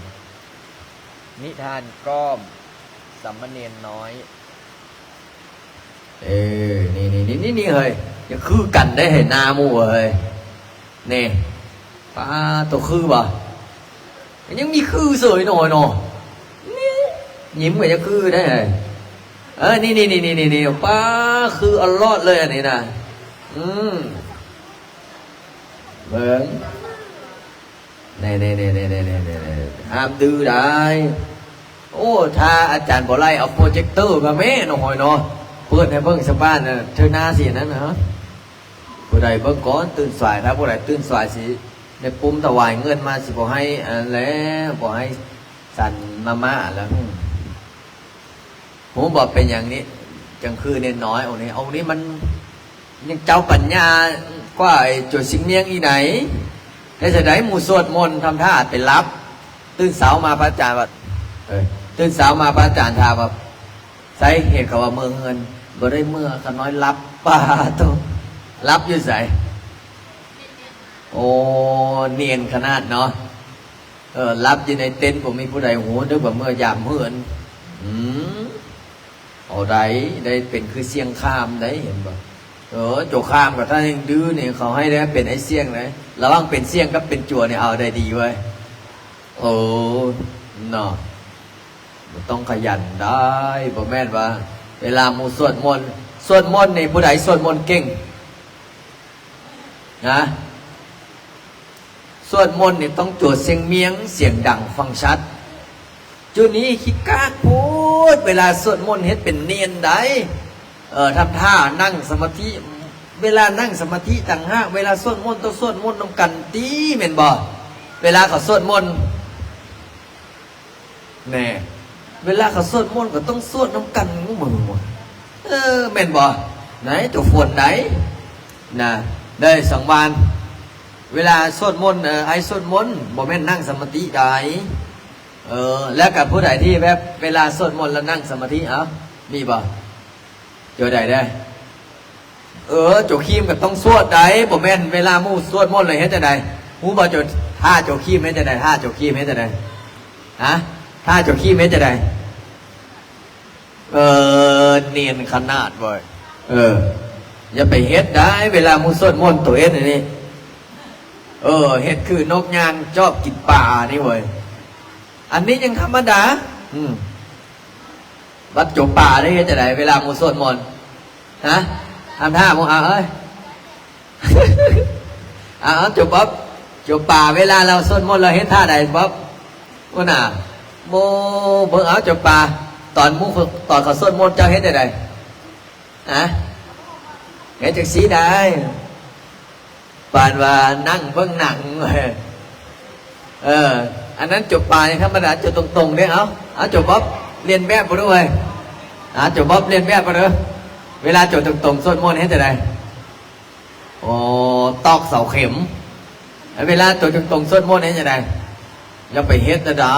ນິທານກອມສາມະເນນນ້ອຍ. ເອີ ນີ້ໆໆໆ ເຮີ້ຍ ຍັງຄືກັນໄດ໋ ເຮີ້ຍ ໜ້າໝູ່ເຮີ້ຍ ນີ້ ປາໂຕ ຄືບໍ່? ຍັງມີຄືເສີຍໜ້ອຍເນາະ ນີ້ ຍິ້ມກໍຍັງຄືໄດ້ ເອີ ນີ້ໆໆໆ ປາ ຄືອະຫຼອດເລີຍອັນນີ້ນະ ອືມ ເບິ່ງ ນີ້ໆໆໆ ຫ້າມດື້ໄດ໋. ໂອ້ ຖ້າອາຈານບໍ່ໄລ່ ເອົາໂປຣເຈັກເຕີມາແມ້ນ້ອງຫອຍເນາະ ເປີດໃຫ້ເບິ່ງຊາວບ້ານເທື່ອໜ້າຊິນັ້ນນະ ຜູ້ໃດເບິ່ງກ່ອນຕື່ນສາຍ ຖ້າຜູ້ໃດຕື່ນສາຍຊິໄດ້ປຸ້ມຖວາຍເງິນມາ ຊິບໍ່ໃຫ້ອັນນັ້ນແຫຼະ ບໍ່ໃຫ້ສັນມາມ່າແລ້ວ. ຮູ້ບໍ່ເປັນຫຍັງນີ້ ຈັ່ງຄືເນນນ້ອຍອົງນີ້ ອົງນີ້ມັນຍັງເຈົ້າປັນຍາກວ່າໄອ້ໂຈຊິງມຽງອີກໃດ໋. ເຮັດຈັ່ງໃດ ໝູ່ສວດມົນທຳທ່າໄປຫຼັບ ຕື່ນເຊົ້າມາພະອາຈານວ່າ ເອີ ຕື່ນເຊົ້າມາພະອາຈານຖາມວ່າ ໃສ ເຫັນເຂົາວ່າເມືອເຮືອນ ບໍ່ໄດ້ເມືອ ຂ້ານ້ອຍຫຼັບ. ປາໂຕ ຫຼັບຢູ່ໃສ? ໂອ້ ນຽນຂະໜາດເນາະ. ເອີ ຫຼັບຢູ່ໃນເຕັນ ບໍ່ມີຜູ້ໃດຮູ້ ນຶກວ່າເມືອຢາມເຮືອນ. ອືມ ເອົາໄດ້ ໄດ້ເປັນຄືຊຽງຄາມໄດ໋ ເຫັນບໍ່? ເອີ ໂຈຄາມກັບທ່ານຍັງດື້ນີ້ ເຂົາໃຫ້ໄດ້ເປັນໄອ້ຊຽງໄດ໋. ລະຫວ່າງເປັນຊຽງກັບເປັນຈົວນີ້ ເອົາໃດດີເວີຍ? ເອີ ເນາະ ມັນຕ້ອງຂະຫຍັນໄດ໋ ບໍ່ແມ່ນວ່າເວລາໝູ່ສວດມົນ ສວດມົນນີ້ ຜູ້ໃດສວດມົນເກັ່ງ? ນະ ສວດມົນນີ້ຕ້ອງໂຈສຽງມຽງ ສຽງດັງຟັງຊັດ. ຈຸນີ້ຂີ້ກາກໂພດ ເວລາສວດມົນເຮັດເປັນນຽນໄດ໋. ເອີ ທຳທ່ານັ່ງສະມາທິ ເວລານັ່ງສະມາທິຕ່າງຫາກ ເວລາສວດມົນຕ້ອງສວດມົນນຳກັນຕິ ແມ່ນບໍ່? ເວລາເຂົາສວດມົນ ແນ່ ເວລາເຂົາສວດມົນກໍຕ້ອງສວດນຳກັນ ເອີ ແມ່ນບໍ່? ໄນ ໂຕຝົນໄດ໋ ນະ ໄດ້ສັງວານ ເວລາສວດມົນ ເອີ ອ້າຍສວດມົນ ບໍ່ແມ່ນນັ່ງສະມາທິໄດ໋. ເອີ ແລ້ວກໍຜູ້ໃດທີ່ແບບເວລາສວດມົນແລ້ວນັ່ງສະມາທິ ເອົ້າ ມີບໍ່? ໂຈໃດເດີ້? ເອີ ໂຈຄີມກໍຕ້ອງສວດໄດ໋ ບໍ່ແມ່ນເວລາໝູ່ສວດມົນແລ້ວເຮັດຈັ່ງໃດ? ຮູ້ບໍ່ໂຈ ຖ້າໂຈຄີມເຮັດຈັ່ງໃດ? ຖ້າໂຈຄີມເຮັດຈັ່ງໃດ? ຮະ? ຖ້າໂຈຄີມເຮັດຈັ່ງໃດ? ເອີ ນຽນຂະໜາດເວີຍ. ເອີ ຢ່າໄປເຮັດໄດ໋ ເວລາໝູ່ສວດມົນໂຕເຮັດອັນນີ້. ເອີ ເຮັດຄືນົກຍ່າງຈອບກິນປານີ້ເວີຍ. ອັນນີ້ຍັງທຳມະດາ. ອືມ ບັດໂຈປາໄດ້ເຮັດຈັ່ງໃດເວລາໝູ່ສວດມົນ? ຮະ? ທຳທ່າໝູ່ ອາ ເອີຍ ອາ ເອົາ ໂຈບອບ ໂຈປາ ເວລາລາວສວດມົນລາວເຮັດທ່າໃດບອບ? ໂອ້ນາ ໂມ ເບິ່ງເອົາ ໂຈປາ ຕອນໝູ່ ຕອນເຂົາສວດມົນເຈົ້າເຮັດຈັ່ງໃດ? ຮະ? ເຮັດຈັ່ງຊີ້ໄດ໋. ປານວ່ານັ່ງເບິ່ງໜັງ. ເອີ ອັນນັ້ນໂຈປາຍັງທຳມະດາ ໂຈຕົງໆເດ້. ເອົາ ເອົາ ໂຈບອບ ລຽນແບບບໍ່ດູເອີຍ. ອາ ໂຈບອບ ລຽນແບບບໍ່ເດີ. ເວລາໂຈຕົງໆ ສວດມົນເຮັດຈັ່ງໃດ? ໂອ້ ຕອກເສົາເຂັມ. ເວລາໂຈຕົງໆ ສວດມົນເຮັດຈັ່ງໃດ? ຢ່າໄປເຮັດລະໄດ໋.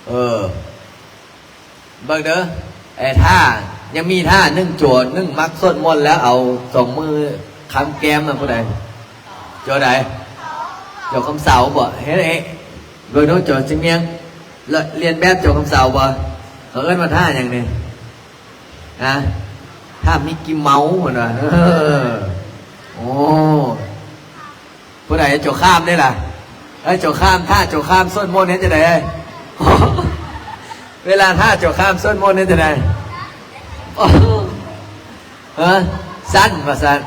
ເອີ ເບິ່ງເດີ ເອີ ທ່າ ຍັງມີທ່າໜຶ່ງ ໂຈໜຶ່ງມັກສວດມົນແລ້ວເອົາສອງມືຄ້ຳແກ້ມນະ ຜູ້ໃດ? ໂຈໃດ? ໂຈຄຳເສົາບໍ? ເຮັດໃຫ້ເບິ່ງດູ ໂຈຊິມຽງ ລະ ລຽນແບບໂຈຄຳເສົາບໍ? ເຂົາເອີ້ນວ່າທ່າຫຍັງນີ້? ຮະ? ຖ້າມີກີ່ເມົາ ເພິ່ນວ່າ. ເອີ ໂອ້ ຜູ້ໃດເຈົ້າຂ້າມເດ້ລະ? ເອີ ເຈົ້າຂ້າມ ຖ້າເຈົ້າຂ້າມສວດມົນເຮັດຈັ່ງໃດ? ເວລາຖ້າເຈົ້າຂ້າມສວດມົນເຮັດຈັ່ງໃດ? ເອີ ສັ້ນວ່າຊັ້ນ.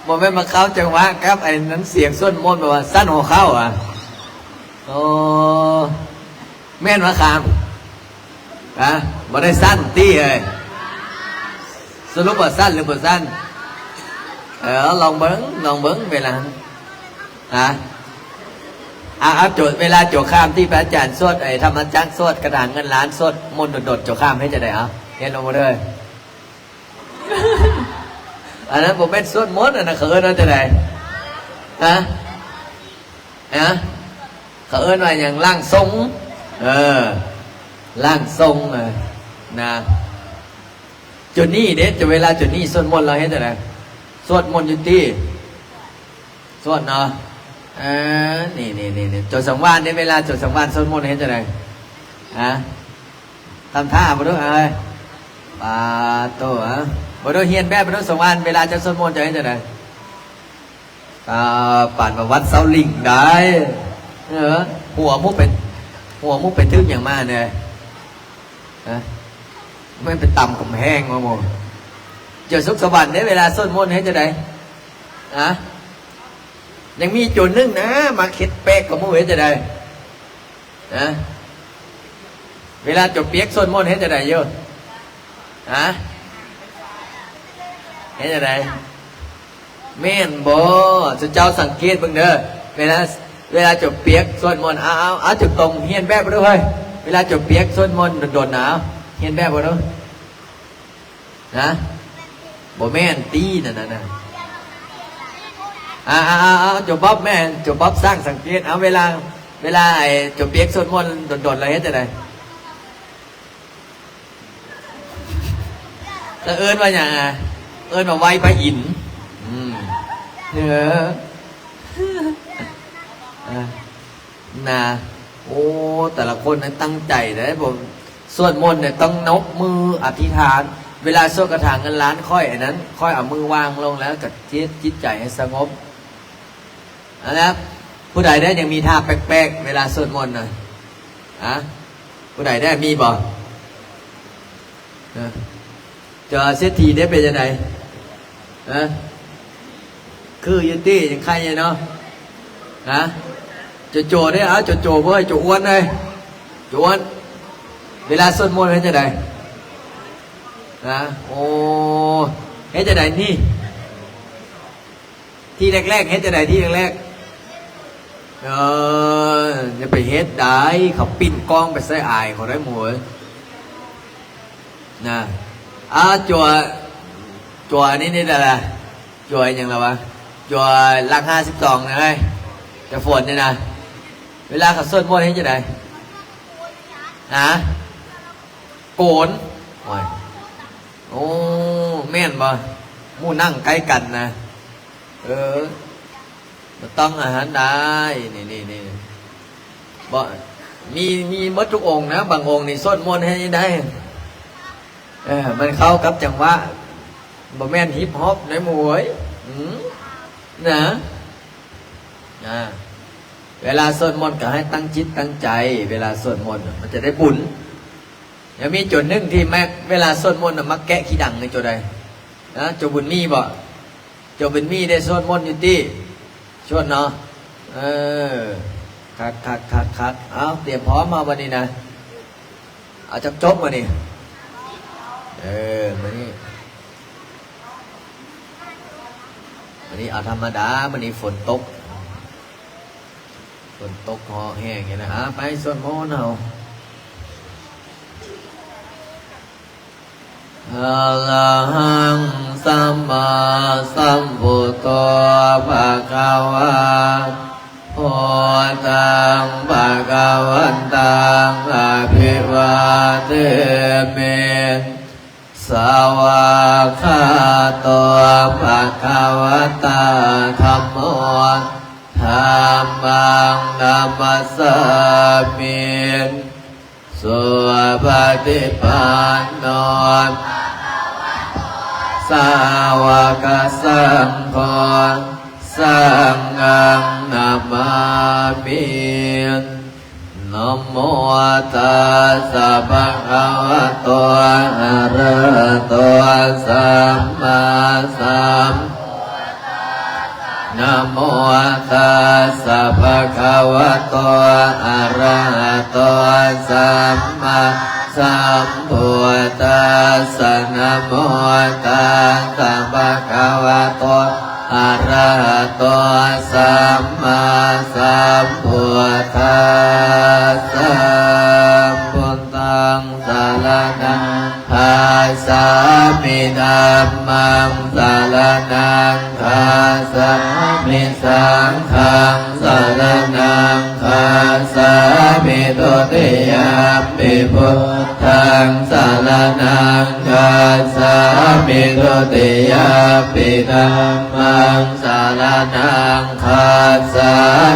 ບໍ່ແມ່ນມາເຂົ້າຈັງຫວະກັບໄອ້ນັ້ນ ສຽງສວດມົນ ແບບວ່າສັ້ນຫົວເຂົ່າອະ. ໂອ້ ແມ່ນວ່າຂ້າມ? ຮະ? ບໍ່ໄດ້ສັ້ນຕິເອີຍ? ສະຫຼຸບວ່າສັ້ນຫຼືບໍ່ສັ້ນ? ເອີ ລອງເບິ່ງ ລອງເບິ່ງເວລາ ຮະ? ອາ ເອົາໂຈດ ເວລາໂຈດຂ້າມທີ່ພະອາຈານສວດ ໄອ້ທຳມະຈັກ ສວດກະຖາເງິນລ້ານ ສວດມົນດົດໆ ໂຈດຂ້າມເຮັດຈັ່ງໃດ? ເອົາ ເຮັດລອງເບິ່ງເດີ. ອັນນັ້ນບໍ່ແມ່ນສວດມົນ ອັນນັ້ນເຂົາເອີ້ນວ່າຈັ່ງໃດ? ຮະ? ຮະ? ເຂົາເອີ້ນວ່າຫຍັງ? ຮ່າງຊົງ. ເອີ ຮ່າງຊົງ ເອີ ນະ. ໂຈນນີ້ເດ້ ເວລາໂຈນນີ້ສວດມົນ ລາວເຮັດຈັ່ງໃດ? ສວດມົນຢູ່ຕິ? ສວດເນາະ. ເອີ ນີ້ໆໆ ໂຈນສັງວານເດ້ ເວລາໂຈນສັງວານສວດມົນເຮັດຈັ່ງໃດ? ຮະ? ທຳທ່າເບິ່ງດູ ເອີຍ ປາໂຕ ເອີ ເບິ່ງດູ ຮຽນແບບເບິ່ງດູ ສັງວານ ເວລາເຈົ້າສວດມົນເຈົ້າເຮັດຈັ່ງໃດ? ອ່າ ປານວ່າວັດເຊົາລິງໄດ໋. ເອີ ຫົວໝູ່ໄປ ຫົວໝູ່ໄປຖືກຫຍັງມາແດ່? ຮະ? ແມ່ນໄປຕຳກຳແພງມາບໍ່? ເຈົ້າສຸກສະຫວັນເດ້ ເວລາສວດມົນເຮັດຈັ່ງໃດ? ຮະ? ຍັງມີໂຈນໜຶ່ງນະ ມາເຮັດແປກກວ່າໝູ່ ເຮັດຈັ່ງໃດ? ຮະ? ເວລາເຈົ້າປຽກສວດມົນເຮັດຈັ່ງໃດຢູ່? ຮະ? ເຮັດຈັ່ງໃດ? ແມ່ນບໍ່? ເຈົ້າສັງເກດເບິ່ງເດີ ເວລາ ເວລາເຈົ້າປຽກສວດມົນ ເອົາ ເອົາ ເອົາ ເຈົ້າຕ້ອງຮຽນແບບເບິ່ງດູເຮີ້ຍ. ເວລາເຈົ້າປຽກສວດມົນດົນໆນະ ຮຽນແບບເບິ່ງດູ. ນະ ບໍ່ແມ່ນຕິ ນັ້ນນະ ນະ. ອ່າ ອ່າ ອ່າ ເຈົ້າບອບແມ່ນ ເຈົ້າບອບຊ່າງສັງເກດ. ເອົາ ເວລາ ເວລາໄອ້ເຈົ້າປຽກສວດມົນດົນໆ ແລ້ວເຮັດຈັ່ງໃດ? ເຂົາເອີ້ນວ່າຫຍັງອະ? ເອີ້ນວ່າໄຫວ້ພະອິນ. ອືມ ເອີ ນະ. ໂອ້ ແຕ່ລະຄົນນັ້ນຕັ້ງໃຈເດ້. ບໍ່ ສວດມົນນີ້ຕ້ອງຍົກມືອະທິຖານ. ເວລາສວດຄາຖາເງິນລ້ານຂ້ອຍອັນນັ້ນ ຂ້ອຍເອົາມືວາງລົງແລ້ວກໍເຮັດຈິດໃຈໃຫ້ສະຫງົບ. ອັນນັ້ນ ຜູ້ໃດໄດ້ຍັງມີທ່າແປກໆ ເວລາສວດມົນນະ? ຮະ? ຜູ້ໃດໄດ້ ມີບໍ່? ເອີ ຈາເສດຖີໄດ້ເປັນຈັ່ງໃດ? ຮະ? ຄືຢູ່ຕິ ຍັງໄຄຢູ່ເນາະ. ຮະ? ໂຈໂຈເດ້ ເອົາ ໂຈໂຈເວີຍ ໂຈອ້ວນເອີຍ ໂຈອ້ວນ. ເວລາສວດມົນເຮັດຈັ່ງໃດ? ຮະ? ໂອ້ ເຮັດຈັ່ງໃດນີ້? ທີແລກໆ ເຮັດຈັ່ງໃດທີແລກໆ? ເອີ ຢ່າໄປເຮັດໄດ໋ ເຂົາປິ່ນກ້ອງໄປໃສ່ອາຍເຂົາໄດ໋ໝູ່ເອີຍ ນະ. ອ່າ ຈົວ ຈົວອັນນີ້ນີ້ແຫຼະ ຈົວຫຍັງລະວະ? ຈົວຫຼັກຫ້າສິບສອງນະເອີຍ ຈະຝົນນີ້ນະ. ເວລາເຂົາສວດມົນເຮັດຈັ່ງໃດ? ຮະ? ໂກນ ໂອ້ຍ ໂອ້ ແມ່ນບໍ່? ໝູ່ນັ່ງໃກ້ກັນນະ. ເອີ ບໍ່ຕ້ອງອັນນັ້ນໄດ໋ ນີ້ໆໆ ບໍ່ ມີ ມີໝົດທຸກອົງນະ. ບາງອົງນີ້ສວດມົນໃຫ້ໄດ້ ເອີ ມັນເຂົ້າກັບຈັງຫວະ ບໍ່ແມ່ນຮິບຮອບໃດ໋ໝູ່ເອີຍ. ອືມ ນະ ນະ ເວລາສວດມົນກໍໃຫ້ຕັ້ງຈິດຕັ້ງໃຈ ເວລາສວດມົນມັນຈະໄດ້ບຸນ. ຍັງມີໂຈນໜຶ່ງທີ່ແມັກ ເວລາສວດມົນນະ ມັກແກະຂີ້ດັງໃນໂຈໃດ? ນະ ໂຈບຸນມີບໍ່? ໂຈບຸນມີໄດ້ສວດມົນຢູ່ຕິ? ສວດເນາະ. ເອີ ຄັກໆໆໆ. ເອົາ ຕຽມພ້ອມເອົາບັດນີ້ນະ. ເອົາຈັກຈົບມື້ນີ້? ເອີ ມື້ນີ້ ມື້ນີ້ເອົາທຳມະດາ ມື້ນີ້ຝົນຕົກ. ຝົນຕົກເຫາະແຮງຢູ່ນະ. ອ່າ ໄປສວດມົນເຮົາ. ອະລະຫັງ ສຳມາສຳພຸດໂທ ພະຄະວາ ພຸດທັງ ພະຄະວັນຕັງ ອະພິວາເທມິ ສະວາກຂາໂຕ ພະຄະວະຕາ ທຳໂມ ທຳມັງ ນະມັດສາມິ ສຸປະຕິປັນໂນ ສາວະກະສັງໂຄ ສັງຄັງນະມາມິ. ນະໂມຕັດສະ ພະຄະວະໂຕ ອະລະຫະໂຕ ສຳມາສຳ ນະໂມຕັດສະ ພະຄະວະໂຕ ອະລະຫະໂຕ ສຳມາສຳພຸດທັດສະ ນະໂມຕັດສະ ພະຄະວະໂຕ ອະລະຫະໂຕ ສຳມາສຳພຸດທັດສະ. ພຸດທັງ ສະລະນັງ ຄັດສາມິ ທຳມັງ ສະລະນັງ ຄັດສາມິ ສັງຄັງ ສະລະນັງ ຄັດສາມິ ທຸຕິຍຳປິ ພຸດທັງ ສະລະນັງ ຄັດສາມິ ທຸຕິຍຳປິ ທຳມັງ ສະລະນັງ ຄັດສາ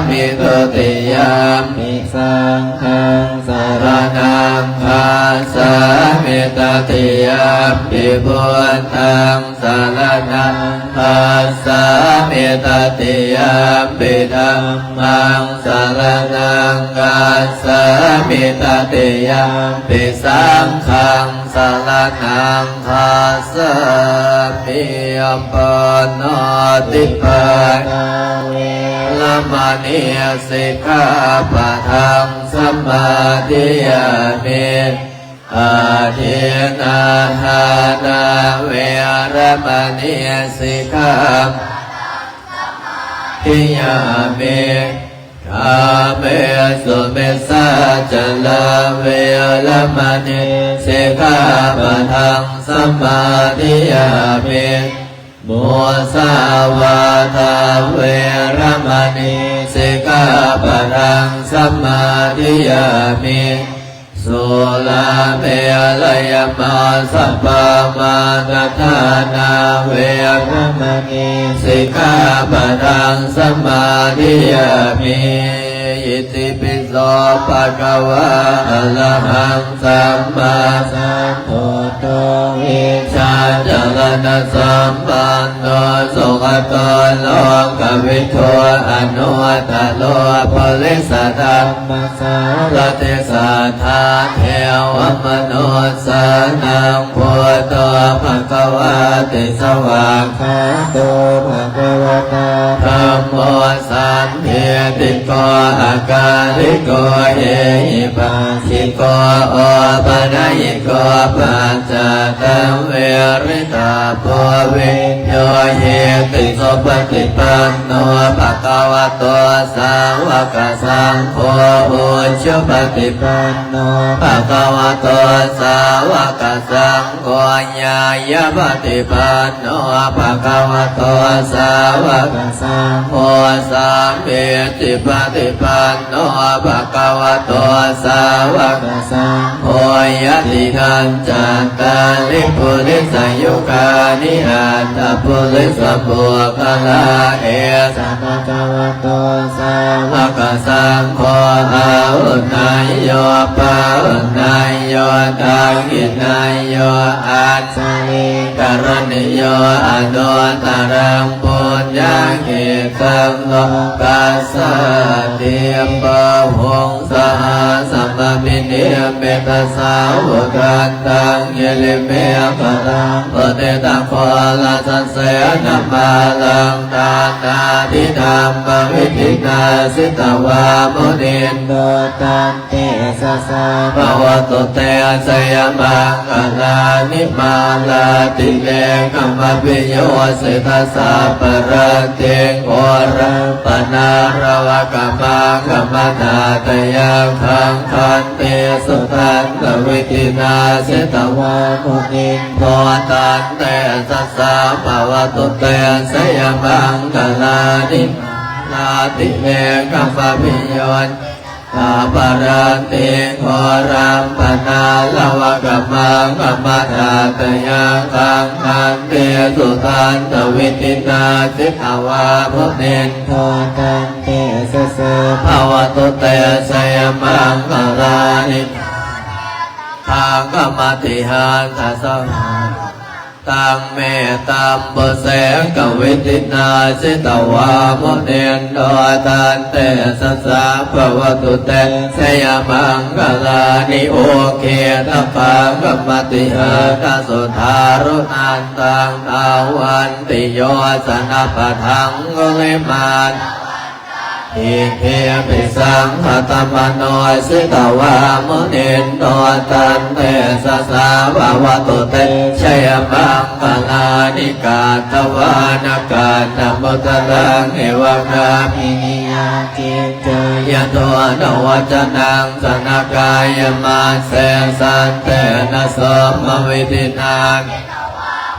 ມິ ທຸຕິຍຳປິ ສັງຄັງ ສະລະນັງ ຄັດສາມິ ຕະຕິຍຳປິ ພຸດທັງ ສະລະນັງ ຄັດສາມິ ຕະຕິຍຳປິ ທຳມັງ ສະລະນັງ ຄັດສາມິ ຕະຕິຍຳປິ ສັງຄັງ ສະລະນັງ ຄັດສາມິ. ປານາຕິປາຕາ ເວລະມະນີ ສິກຂາປະທັງ ສະມາທິຍາມິ. ອາທິນນາທານາ ເວລະມະນີ ສິກຂາປະທັງ ສະມາທິຍາມິ. ກາເມສຸມິດສາຈາລາ ເວລະມະນີ ສິກຂາປະທັງ ສະມາທິຍາມິ. ມຸສາວາທາ ເວລະມະນີ ສິກຂາປະທັງ ສະມາທິຍາມິ. ສຸລາເມລະຍະມັດສະປາມານະທານາ ເວລະມະນີ ສິກຂາປະທັງ ສະມາທິຍາມິ. ອິຕິປິໂສ ພະຄະວາ ອະລະຫັງ ສຳມາສຳພຸດໂທ ວິຊາຈາລະນະສຳປັນໂນ ສຸກະໂຕ ໂລກະວິທູ ອະນຸດຕະໂລ ປຸລິສະທຳມະສາລະຖິ ສັດທາເທວະມະນຸດສານັງ ພຸດໂທ ພະຄະວາຕິ ສະຫວາກຂາໂຕ ພະຄະວະຕາ ທຳໂມ ສັນທິຕິໂກ ອາກາລິໂກ ເອຫິປັດສິໂກ ໂອປະນະຍິໂກ ປັດຈັດຕັງ ວະລິຕາໂພ ວິນໂຍ ຫິຕິ ສຸປະຕິປັນໂນ ພະຄະວະໂຕ ສາວະກະສັງໂຄ ອຸຈຸປະຕິປັນໂນ ພະຄະວະໂຕ ສາວະກະສັງໂຄ ຍາຍະປະຕິປັນໂນ ພະຄະວະໂຕ ສາວະກະສັງໂຄ ສາມີຈິປະຕິປັນໂນ ພະຄະວະໂຕ ສາວະກະສັງໂຄ ຍະຕິທັງ ຈັດຕາລິ ປຸລິສະຍຸຄານິ ອັດຖະປຸລິສະປຸກຄະລາ ເອສະ ພະຄະວະໂຕ ສາວະກະສັງໂຄ ອາຫຸເນຍໂຍ ປາຫຸເນຍໂຍ ທັກຂິເນຍໂຍ ອັດສະລີກະລະນີໂຍ ອະນຸດຕະລັງ ປຸນຍັງກິດຕັງ ໂລກັດສາຕິ ບາຫຸງ ສະຫັດສະມະພິນິມມິຕະສາວຸກັນຕັງ ກິລິເມຂະລັງ ໂອທິຕະໂຄລະສະເສນະມາລັງ ທານາທິທຳມະວິທິນາ ສິຕະວາມຸນິນໂດ ຕັນຕິສະສະ ພະວະຕຸເຕ ຊະຍະມັງຄະລານິ ມາລາຕິເລກະມະພິໂຍ ສິຕະສັບພະລັດຕິງ ໂຄລັມປະນາລະວະກະມັງຄະມະທາດຕະຍັງຄັງ ຂັນຕິສຸທັນຕະວິທິນາ ສິຕະວາມຸນິນໂດ ຕັນເຕຊະສະ ພະວະຕຸເຕ ຊະຍະມັງຄະລານິ ມາລາຕິເລກະມະພິໂຍ ສາພະລັນຕິ ໂຄລັມປະນາລະວະກະມັງຄະມະທາດຕະຍັງຄັງ ຂັນຕິສຸທັນຕະວິທິນາ ສິຕະວາມຸນິນໂດ ຕັນຕິສະສະ ພະວະຕຸເຕ ຊະຍະມັງຄະລານິ ຄັງຄະມະຕິຮັນຕະສະ ຕັງ ເມຕຳບຸເສກະວິທິນາ ຈິດຕະວາ ມຸນິນໂດ ຕັນເຕຊະສາ ພະວະຕຸ ເຕ ຊະຍະມັງຄະລານິ ໂອເຄ ທະຄາຄະມະຕິຫານະ ສຸທາຣຸນັນຕັງ ທາວັນຕິໂຍ ຊະນະປະທັງ ກຸລິມານ ອິທິປິສັງຄະຕະມະໂນ ຈິດຕະວາ ມຸນິນໂດ ຕັນເຕຊະສາ ພະວະຕຸ ເຕ ຊະຍະມັງຄະລານິ ກາດຕະວານະ ການຕະມຸດຕະລັງ ເອວະກາມິນີ ຍາຈິນ ເຈຍະໂທ ທະວັດຈະນັງ ຊະນະກາຍະມາເສ ສັນເຕນະ ໂສມະວິທິນາ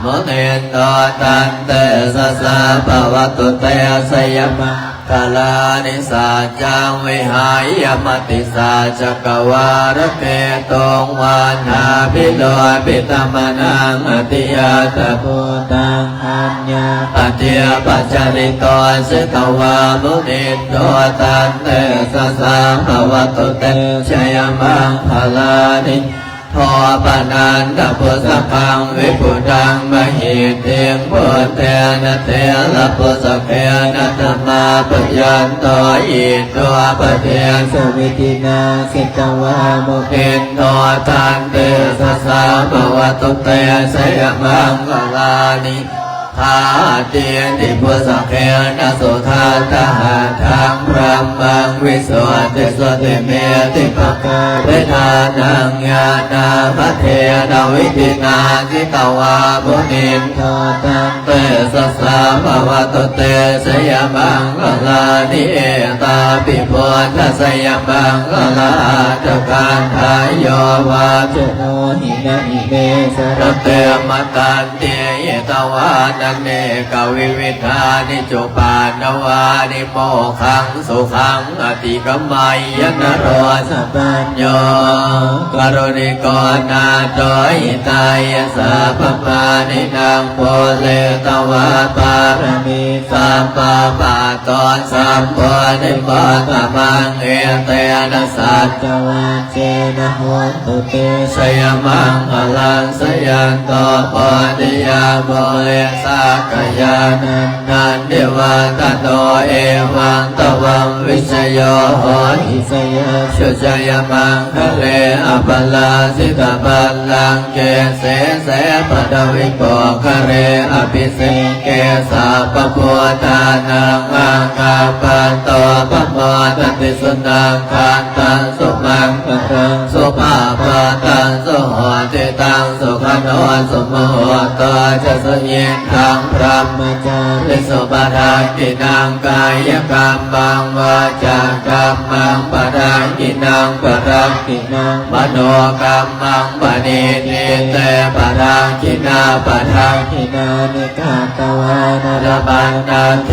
ມຸນິນໂດ ຕັນເຕຊະສາ ພະວະຕຸ ເຕ ຊະຍະມັງຄະລານິ ສັດຈັງ ວິຫາຍະ ມະຕິສາ ຈັກກະວາລະເກຕຸງ ວັດຖາພິໂລມະ ພິຕະມະນັງ ອະທິຍາຕະພູຕັງ ປັນຍາປະເທປະຈາລິໂຕ ຈິດຕະວາ ມຸນິນໂດ ຕັນເຕຊະສາ ພະວະຕຸ ເຕ ຊະຍະມັງຄະລານິ ໂທ ປະນັນທະປຸດສະຄັງ ວິພຸດທັງ ມະຫິດທິງ ພຸດເທນະ ເຖລະປຸດສະເກນະ ທະມາພະຍັນໂຕ ອິນໂດ ປະເທສະ ວິທິນາ ຈິດຕະວາ ມຸນິນໂດ ຕັນເຕຊະສາ ພະວະຕຸ ເຕ ຊະຍະມັງຄະລານິ ທາຕິຕິພຸດສະເກນະ ສຸທັດຖະຫັດຖັງ ບຣະມັງ ວິສຸດທິສຸດທິມະທິປະກາເພທານັງ ຍານາກະເທນະ ວິທິນາ ຈິດຕະວາ ມຸນິນໂດ ຕັນເຕຊະສາ ພະວະຕຸ ເຕ ຊະຍະມັງຄະລານິ ເອຕາປິ ພຸດທະຊະຍະມັງຄະລາອາດຖະກາຖາ ໂຍວາຈະໂນ ຫິນະ ອິເມ ສະຣະເຕ ມະຕັນ ຕິ ຫິຕະວານະເນກະວິວິທານິ ຈຸປານະວານິ ໂມຄັງສຸຂັງ ອະຕິກະໄມຍະ ນະໂຣ ສະປັນໂຍ ກະລຸນິໂກ ນາໂທ ຫິຕາຍະ ສັບພະປານິນັງ ປູເຣຕະວາ ປາຣະມີ ສັບພະ ປາໂຕ ສຳໂພ ນິບາຕະມັງ ເອເຕນະ ສັດຕະວັນ ເຕນະ ໂຫນຕຸ ເຕ ຊະຍະມັງຄະລັງ ຊະຍັນໂຕ ໂພທິຍາ ມູເລ ສັກກະຍານັນ ນັນທິວະຕະໂນ ເອວັງຕະວັງ ວິຊະໂຍ ໂຫຕິ ຊະຍາສຸ ຊະຍະມັງຄະເລ ອະປະລາຊິຕະບັນລັງ ເກ ເສເສ ປະທະວິໂປຄະເລ ອະພິເສເກ ສັບພະພຸດທານັງ ອັກຂະປະໂຕ ປະໂມທະຕິ ສຸນັງຄະຕັງ ສຸມັງຄະລັງ ສຸພາພະຕັງ ສຸໂຫຕິຕັງ ສຸຂະໂນ ສຸມຸໂຫໂຕ ຈະ ສຸຍິດທັງ ບຣະມະຈາຣິສຸ ປະທັກກິນນັງ ກາຍະກຳມັງ ວາຈາກຳມັງ ປະທັກກິນນັງ ປະທັກກິນນັງ ມະໂນກຳມັງ ປະນິທິເຕ ປະທັກກິນາ ປະທັກກິນານິ ກາຕະວານະ ລະພັນນະເຖ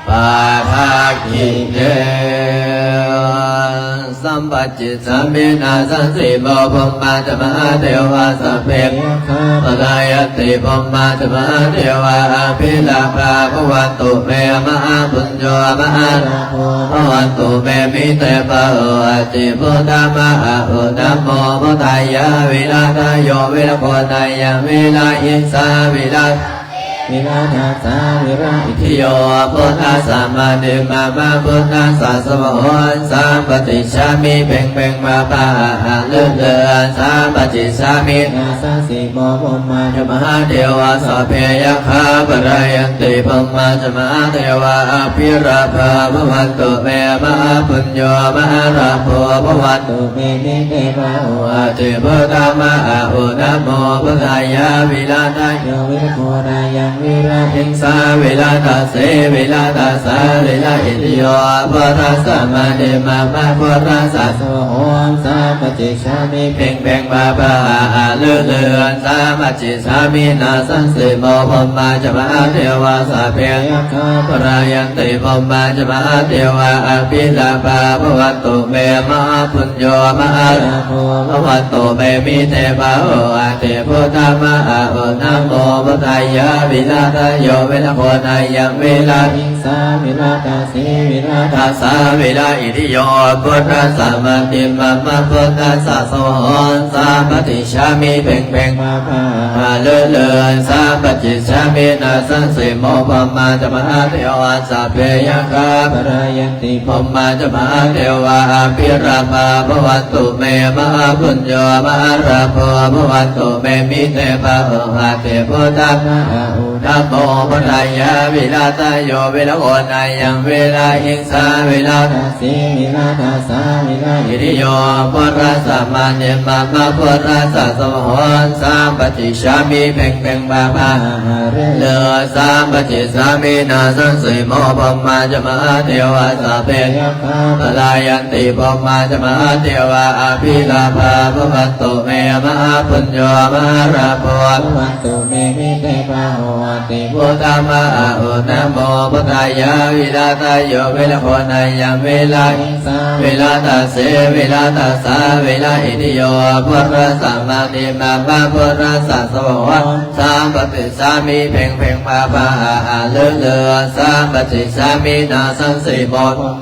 ປະທັກກິເນ ສຳປະຈິດສາມິ ນາສັງ ສີໂມ ພົມມາຈະ ມະຫາເທວາ ສັບເພ ຍັກຂາ ປະລາຍັນຕິ ພົມມາຈະ ມະຫາເທວາ ອະພິລາພາ ພະວັນຕຸ ເມ ມະຫາປຸນໂຍ ມະຫາລາໂພ ພະວັນຕຸ ເມ ມິເຕ ພະໂຫ ອະທິພຸດທາ ມະຫາໂອ ນະໂມ ພຸດທາຍາ ວິລາທາໂຍ ວິລະໂຄນາຍັງ ວິລະຫິງສາ ວິລາ ວິລາທັດສາ ວິລະອິດທິໂຍ ພຸດທັດສະ ມະະເດ ມະມະ ພຸດທັດສະ ສະວະໂຫ ສາປະຕິດສາມິ ເພັງເພັງ ພະພະ ອະຫະ ລືລື ສາປະຕິດສາມິ ນາສັງ ສີໂມ ພົມມາຈະ ມະຫາເທວາ ສັບເພ ຍັກຂາ ປະລາຍັນຕິ ພົມມາຈະ ມະຫາເທວາ ອະພິລາພາ ພະວັນຕຸ ເມ ມະຫາປຸນໂຍ ມະຫາລາໂພ ພະວັນ ຕຸເມ ມິເຕ ພະໂຫ ອະທິພຸດທາ ມະຫາໂອ ນະໂມ ພຸດທາຍາ ວິລາທາໂຍ ວິລະໂຄນາຍັງ ວິລະຫິງສາ ວິລາທັດເສ ວິລາທັດສາ ວິລະອິດທິໂຍ ພຸດທັດສະ ມະະເດ ມະມະ ພຸດທັດສະ ສະວະໂຫ ສາປະຕິດສາມິ ເພັງເພັງ ພະພະ ອະຫະ ລືລື ສາປະຕິດສາມິ ນາສັງ ສີໂມ ພົມມາຈະ ມະຫາເທວາ ສັບເພ ຍັກຂາ ປະລາຍັນ ຕິ ພົມມາຈະ ມະຫາເທວາ ອະພິລາພາ ພະວັນຕຸ ເມ ມະຫາປຸນໂຍ ມະຫາລາໂພ ພະວັນຕຸ ເມ ມິເຕ ພະໂຫ ອະທິພຸດທາ ມະຫາໂອ ນະໂມ ພຸດທາຍາ ວິລາທາໂຍ ວິລະໂຄນາ ຍັງ ເວລາ ຫິງສາ ວິລາທະເສ ວິລາທະສາ ວິລາອິທິໂຍ ພຸດທະສະມາທິມມະ ພຸດທະສະສະໂຫ ສາປະຕິຊາມິ ເພັງເພັງ ພາພາ ຫາລືລື ສາປະຕິຊາມິ ນາສັງສີໂມ ພົມມາຈະມະຫາເທວາ ສັບເພຍັກຂາ ພະລາຍັນຕິ ພົມມາຈະມະຫາເທວາ ອະພິລາພາ ພະວັນຕຸເມ ມະຫາປຸນໂຍ ມະຫາລາໂພ ພະວັນຕຸເມ ມິເຕພາໂຫ ອະທິພຸດທາມະອາຫຸ ນະໂມພຸດທາຍະ ວິລາທະໂຍ ວິລະໂຄນາຍັງ ວິລາຫິງສາ ວິລາທະເສ ວິລາທະສາ ວິລາອິທິໂຍ ພຸດທະສະມານິມມະ ພຸດທະສະສະໂຫ ສາປະຕິຊາມິ ເພັງເພັງ ພາພາ ຫາລືລື ສາປະຕິຊາມິ ນາສັງສີໂມ ພົມມາຈະມະຫາເທວາ ສັບເພຍັກຂາ ພະລາຍັນຕິ ພົມມາຈະມະຫາເທວາ ອະພິລາພາ ພະວັນຕຸເມ ມະຫາປຸນໂຍ ມະຫາລາໂພ ພະວັນຕຸເມ ມິເຕພາໂຫ ອະທິພຸດທາມະອາຫຸ ນະໂມພຸດທາຍະ ວິລາທະໂຍ ວິລະໂຄນາຍັງ ວິລາຫິງສາ ວິລາທະເສ ວິລາທະສາ ວິລາອິທິໂຍ ພຸດທະສະມານິມະ ພຸດທະສະສະໂຫ ສາປະຕິຊາມິ ເພັງເພັງ ພາພາ ຫາລືລື ສາປະຕິຊາມິ ນາສັງສີໂມ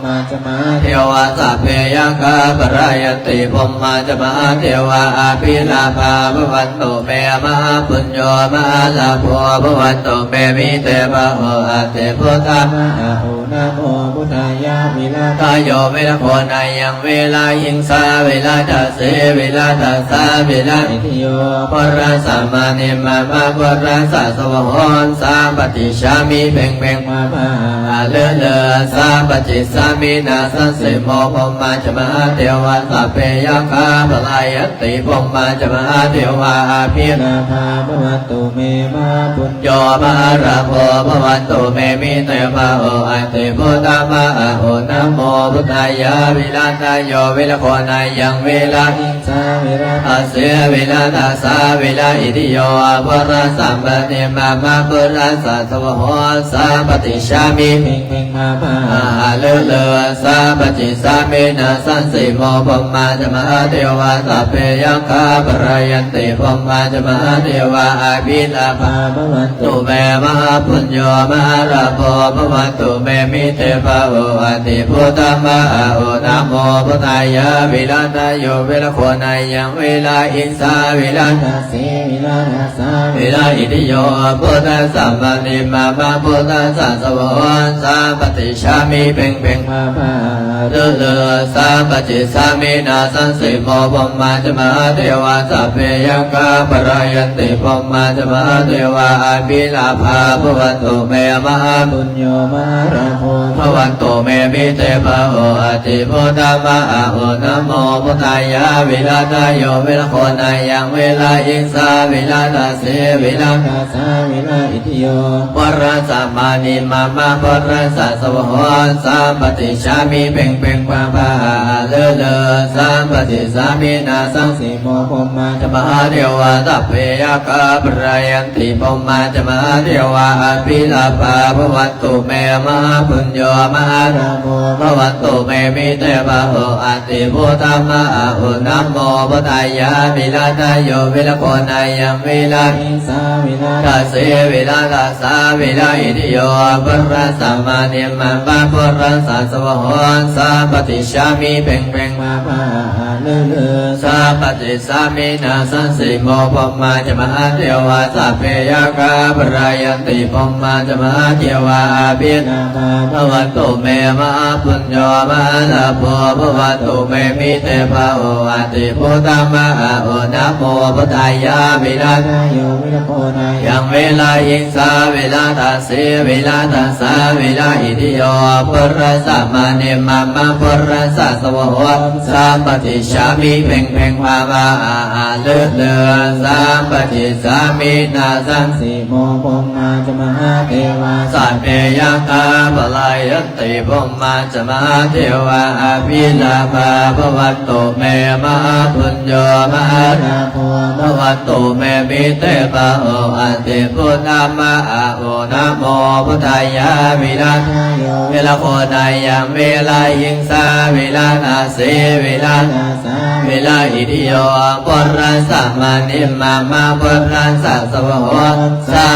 ມາຈະມະຫາເທວາ ສັບເພຍັກຂາ ພະລາຍັນຕິ ພົມມາຈະມະຫາເທວາ ອະພິລາພາ ພະວັນຕຸເມ ມະຫາປຸນໂຍ ມະຫາລາໂພ ພະວັນຕຸເມ ມິເຕພາໂຫ ອະທິພຸດທາມະອາຫຸ ນະໂມພຸດທາຍະ ວິລາທະໂຍ ວິລະໂຄນາຍັງ ວິລາຫິງສາ ວິລາທະເສ ວິລາທະສາ ວິລາອິທິໂຍ ພຸດທະສະມານິມມະ ພຸດທະສະສະໂຫ ສາປະຕິຊາມິ ເພັງເພັງ ພາພາ ຫາລືລື ສາປະຕິຊາມິ ນາສັງສີໂມ ພົມມາຈະມະຫາເທວາ ສັບເພຍັກຂາ ພະລາຍັນຕິ ພົມມາຈະມະຫາເທວາ ອະພິລາພາ ພະວັນຕຸເມ ມະຫາປຸນໂຍ ມະຫາລາໂພ ພະວັນຕຸເມ ມິເຕພາໂຫ ອະທິພຸດທາມະອາຫຸ ນະໂມພຸດທາຍະ ວິລາທະໂຍ ວິລະໂຄນາຍັງ ວິລາຫິງສາ ວິລາທະເສ ວິລາທະສາ ວິລາອິທິໂຍ ພຸດທະສະມານິມມະ ພຸດທະສະສະໂຫ ສາປະຕິຊາມິ ເພັງເພັງ ພາພາ ຫາລືລື ສາປະຕິຊາມິ ນາສັງສີໂມ ພົມມາຈະມະຫາເທວາ ສັບເພຍັກຂາ ພະລາຍັນຕິ ພົມມາຈະມະຫາເທວາ ອະພິລາພາ ພະວັນຕຸເມ ມະຫາປຸນໂຍ ມະຫາລາໂພ ພະວັນຕຸເມ ມິເຕພາໂຫ ອະທິພຸດທາມະອາຫຸ ນະໂມພຸດທາຍະ ວິລາທະໂຍ ວິລະໂຄນາຍັງ ວິລາຫິງສາ ວິລາທະເສ ວິລາທະສາ ວິລາອິທິໂຍ ພຸດທະສະມານິມມະ ພຸດທະສະສະໂຫ ສາປະຕິຊາມິ ເພັງເພັງ ພາພາ ຫາລືລື ສາປະຕິຊາມິ ນາສັງສີໂມ ພົມມາຈະມະຫາເທວາ ສັບເພຍັກຂາ ພະລາຍັນຕິ ພົມມາຈະມະຫາເທວາ ອະພິລາພາ ພະວັນຕຸເມ ມະຫາປຸນໂຍ ມະຫາລາໂພ ພະວັນຕຸເມ ມິເຕພາໂຫ ອະທິພຸດທາມະອາຫຸ ນະໂມພຸດທາຍະ ວິລາທະໂຍ ວິລະໂຄນາຍັງ ວິລາຫິງສາ ວິລາທະເສ ວິລາທະສາ ວິລາອິທິໂຍ ພຸດທະສະມານິມມະ ພຸດທະສະສະໂຫ ສາປະຕິຊາມິ ເພັງເພັງ ພາພາ ຫາລືລື ສາປະຕິຊາມິ ນາສັງສີໂມ ພົມມາຈະມະຫາເທວາ ສັບເພຍັກຂາ ພະລາຍັນຕິ ພົມມາຈະມະຫາເທວາ ອະພິລາພາ ພະວັນຕຸເມ ມະຫາປຸນໂຍ ມະຫາລາໂພ ພະວັນຕຸເມ ມິເຕພາໂຫ ອະທິພຸດທາມະອາຫຸ ນະໂມພຸດທາຍະ ວິລາທະໂຍ ວິລະໂຄນາຍັງ ວິລາຫິງສາ ວິລາທະເສ ວິລາທະສາ ວິລາອິທິໂຍ ພຸດທະສະມານິມມະ ພຸດທະສະສະໂຫ ສາປະຕິຊາມິ ເພັງເພັງ ພາພາ ຫາລືລື ສາປະຕິຊາມິ ນາສັງສີໂມ ພົມມາຈະມະຫາເທວາ ສັບເພຍັກຂາ ພະລາຍັນຕິ ພົມມາຈະມະຫາເທວາ ອະພິລາພາ ພະວັນຕຸເມ ມະຫາປຸນໂຍ ມະຫາລາໂພ ພະວັນຕຸເມ ມິເຕພາໂຫ ອະທິພຸດທາມະອາຫຸ ນະໂມພຸດທາຍະ ວິລາທະໂຍ ວິລະໂຄນາຍັງ ວິລາຫິງສາ ວິລາທະເສ ວິລາທະສາ ວິລາອິທິໂຍ ພຸດທະສະມານິມມະ ພຸດທະສະສະໂຫ ສາປະຕິຊາມິ ເພັງເພັງ ພາພາ ຫາລືລື ສາປະຕິຊາມິ ນາສັງສີໂມ ພົມມາຈະມະຫາເທວາ ສັບເພຍັກຂາ ພະລາຍັນຕິ ພົມມາຈະມະຫາເທວາ ອະພິລາພາ ພະວັນຕຸເມ ມະຫາປຸນໂຍ ມະຫາລາໂພ ພະວັນຕຸເມ ມິເຕພາໂຫ ອະທິພຸດທາມະອາຫຸ ນະໂມພຸດທາຍະ ວິລາທະໂຍ ວິລະໂຄນາຍັງ ວິລາຫິງສາ ວິລາທະເສ ວິລາທະສາ ວິລາອິທິໂຍ ພຸດທະສະມານິມມະ ພຸດທະສະສະໂຫ ສາ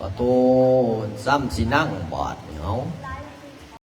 ປະໂທ້ ຊ້ຳຊິນັ່ງບາດນີ້ ເອົາ.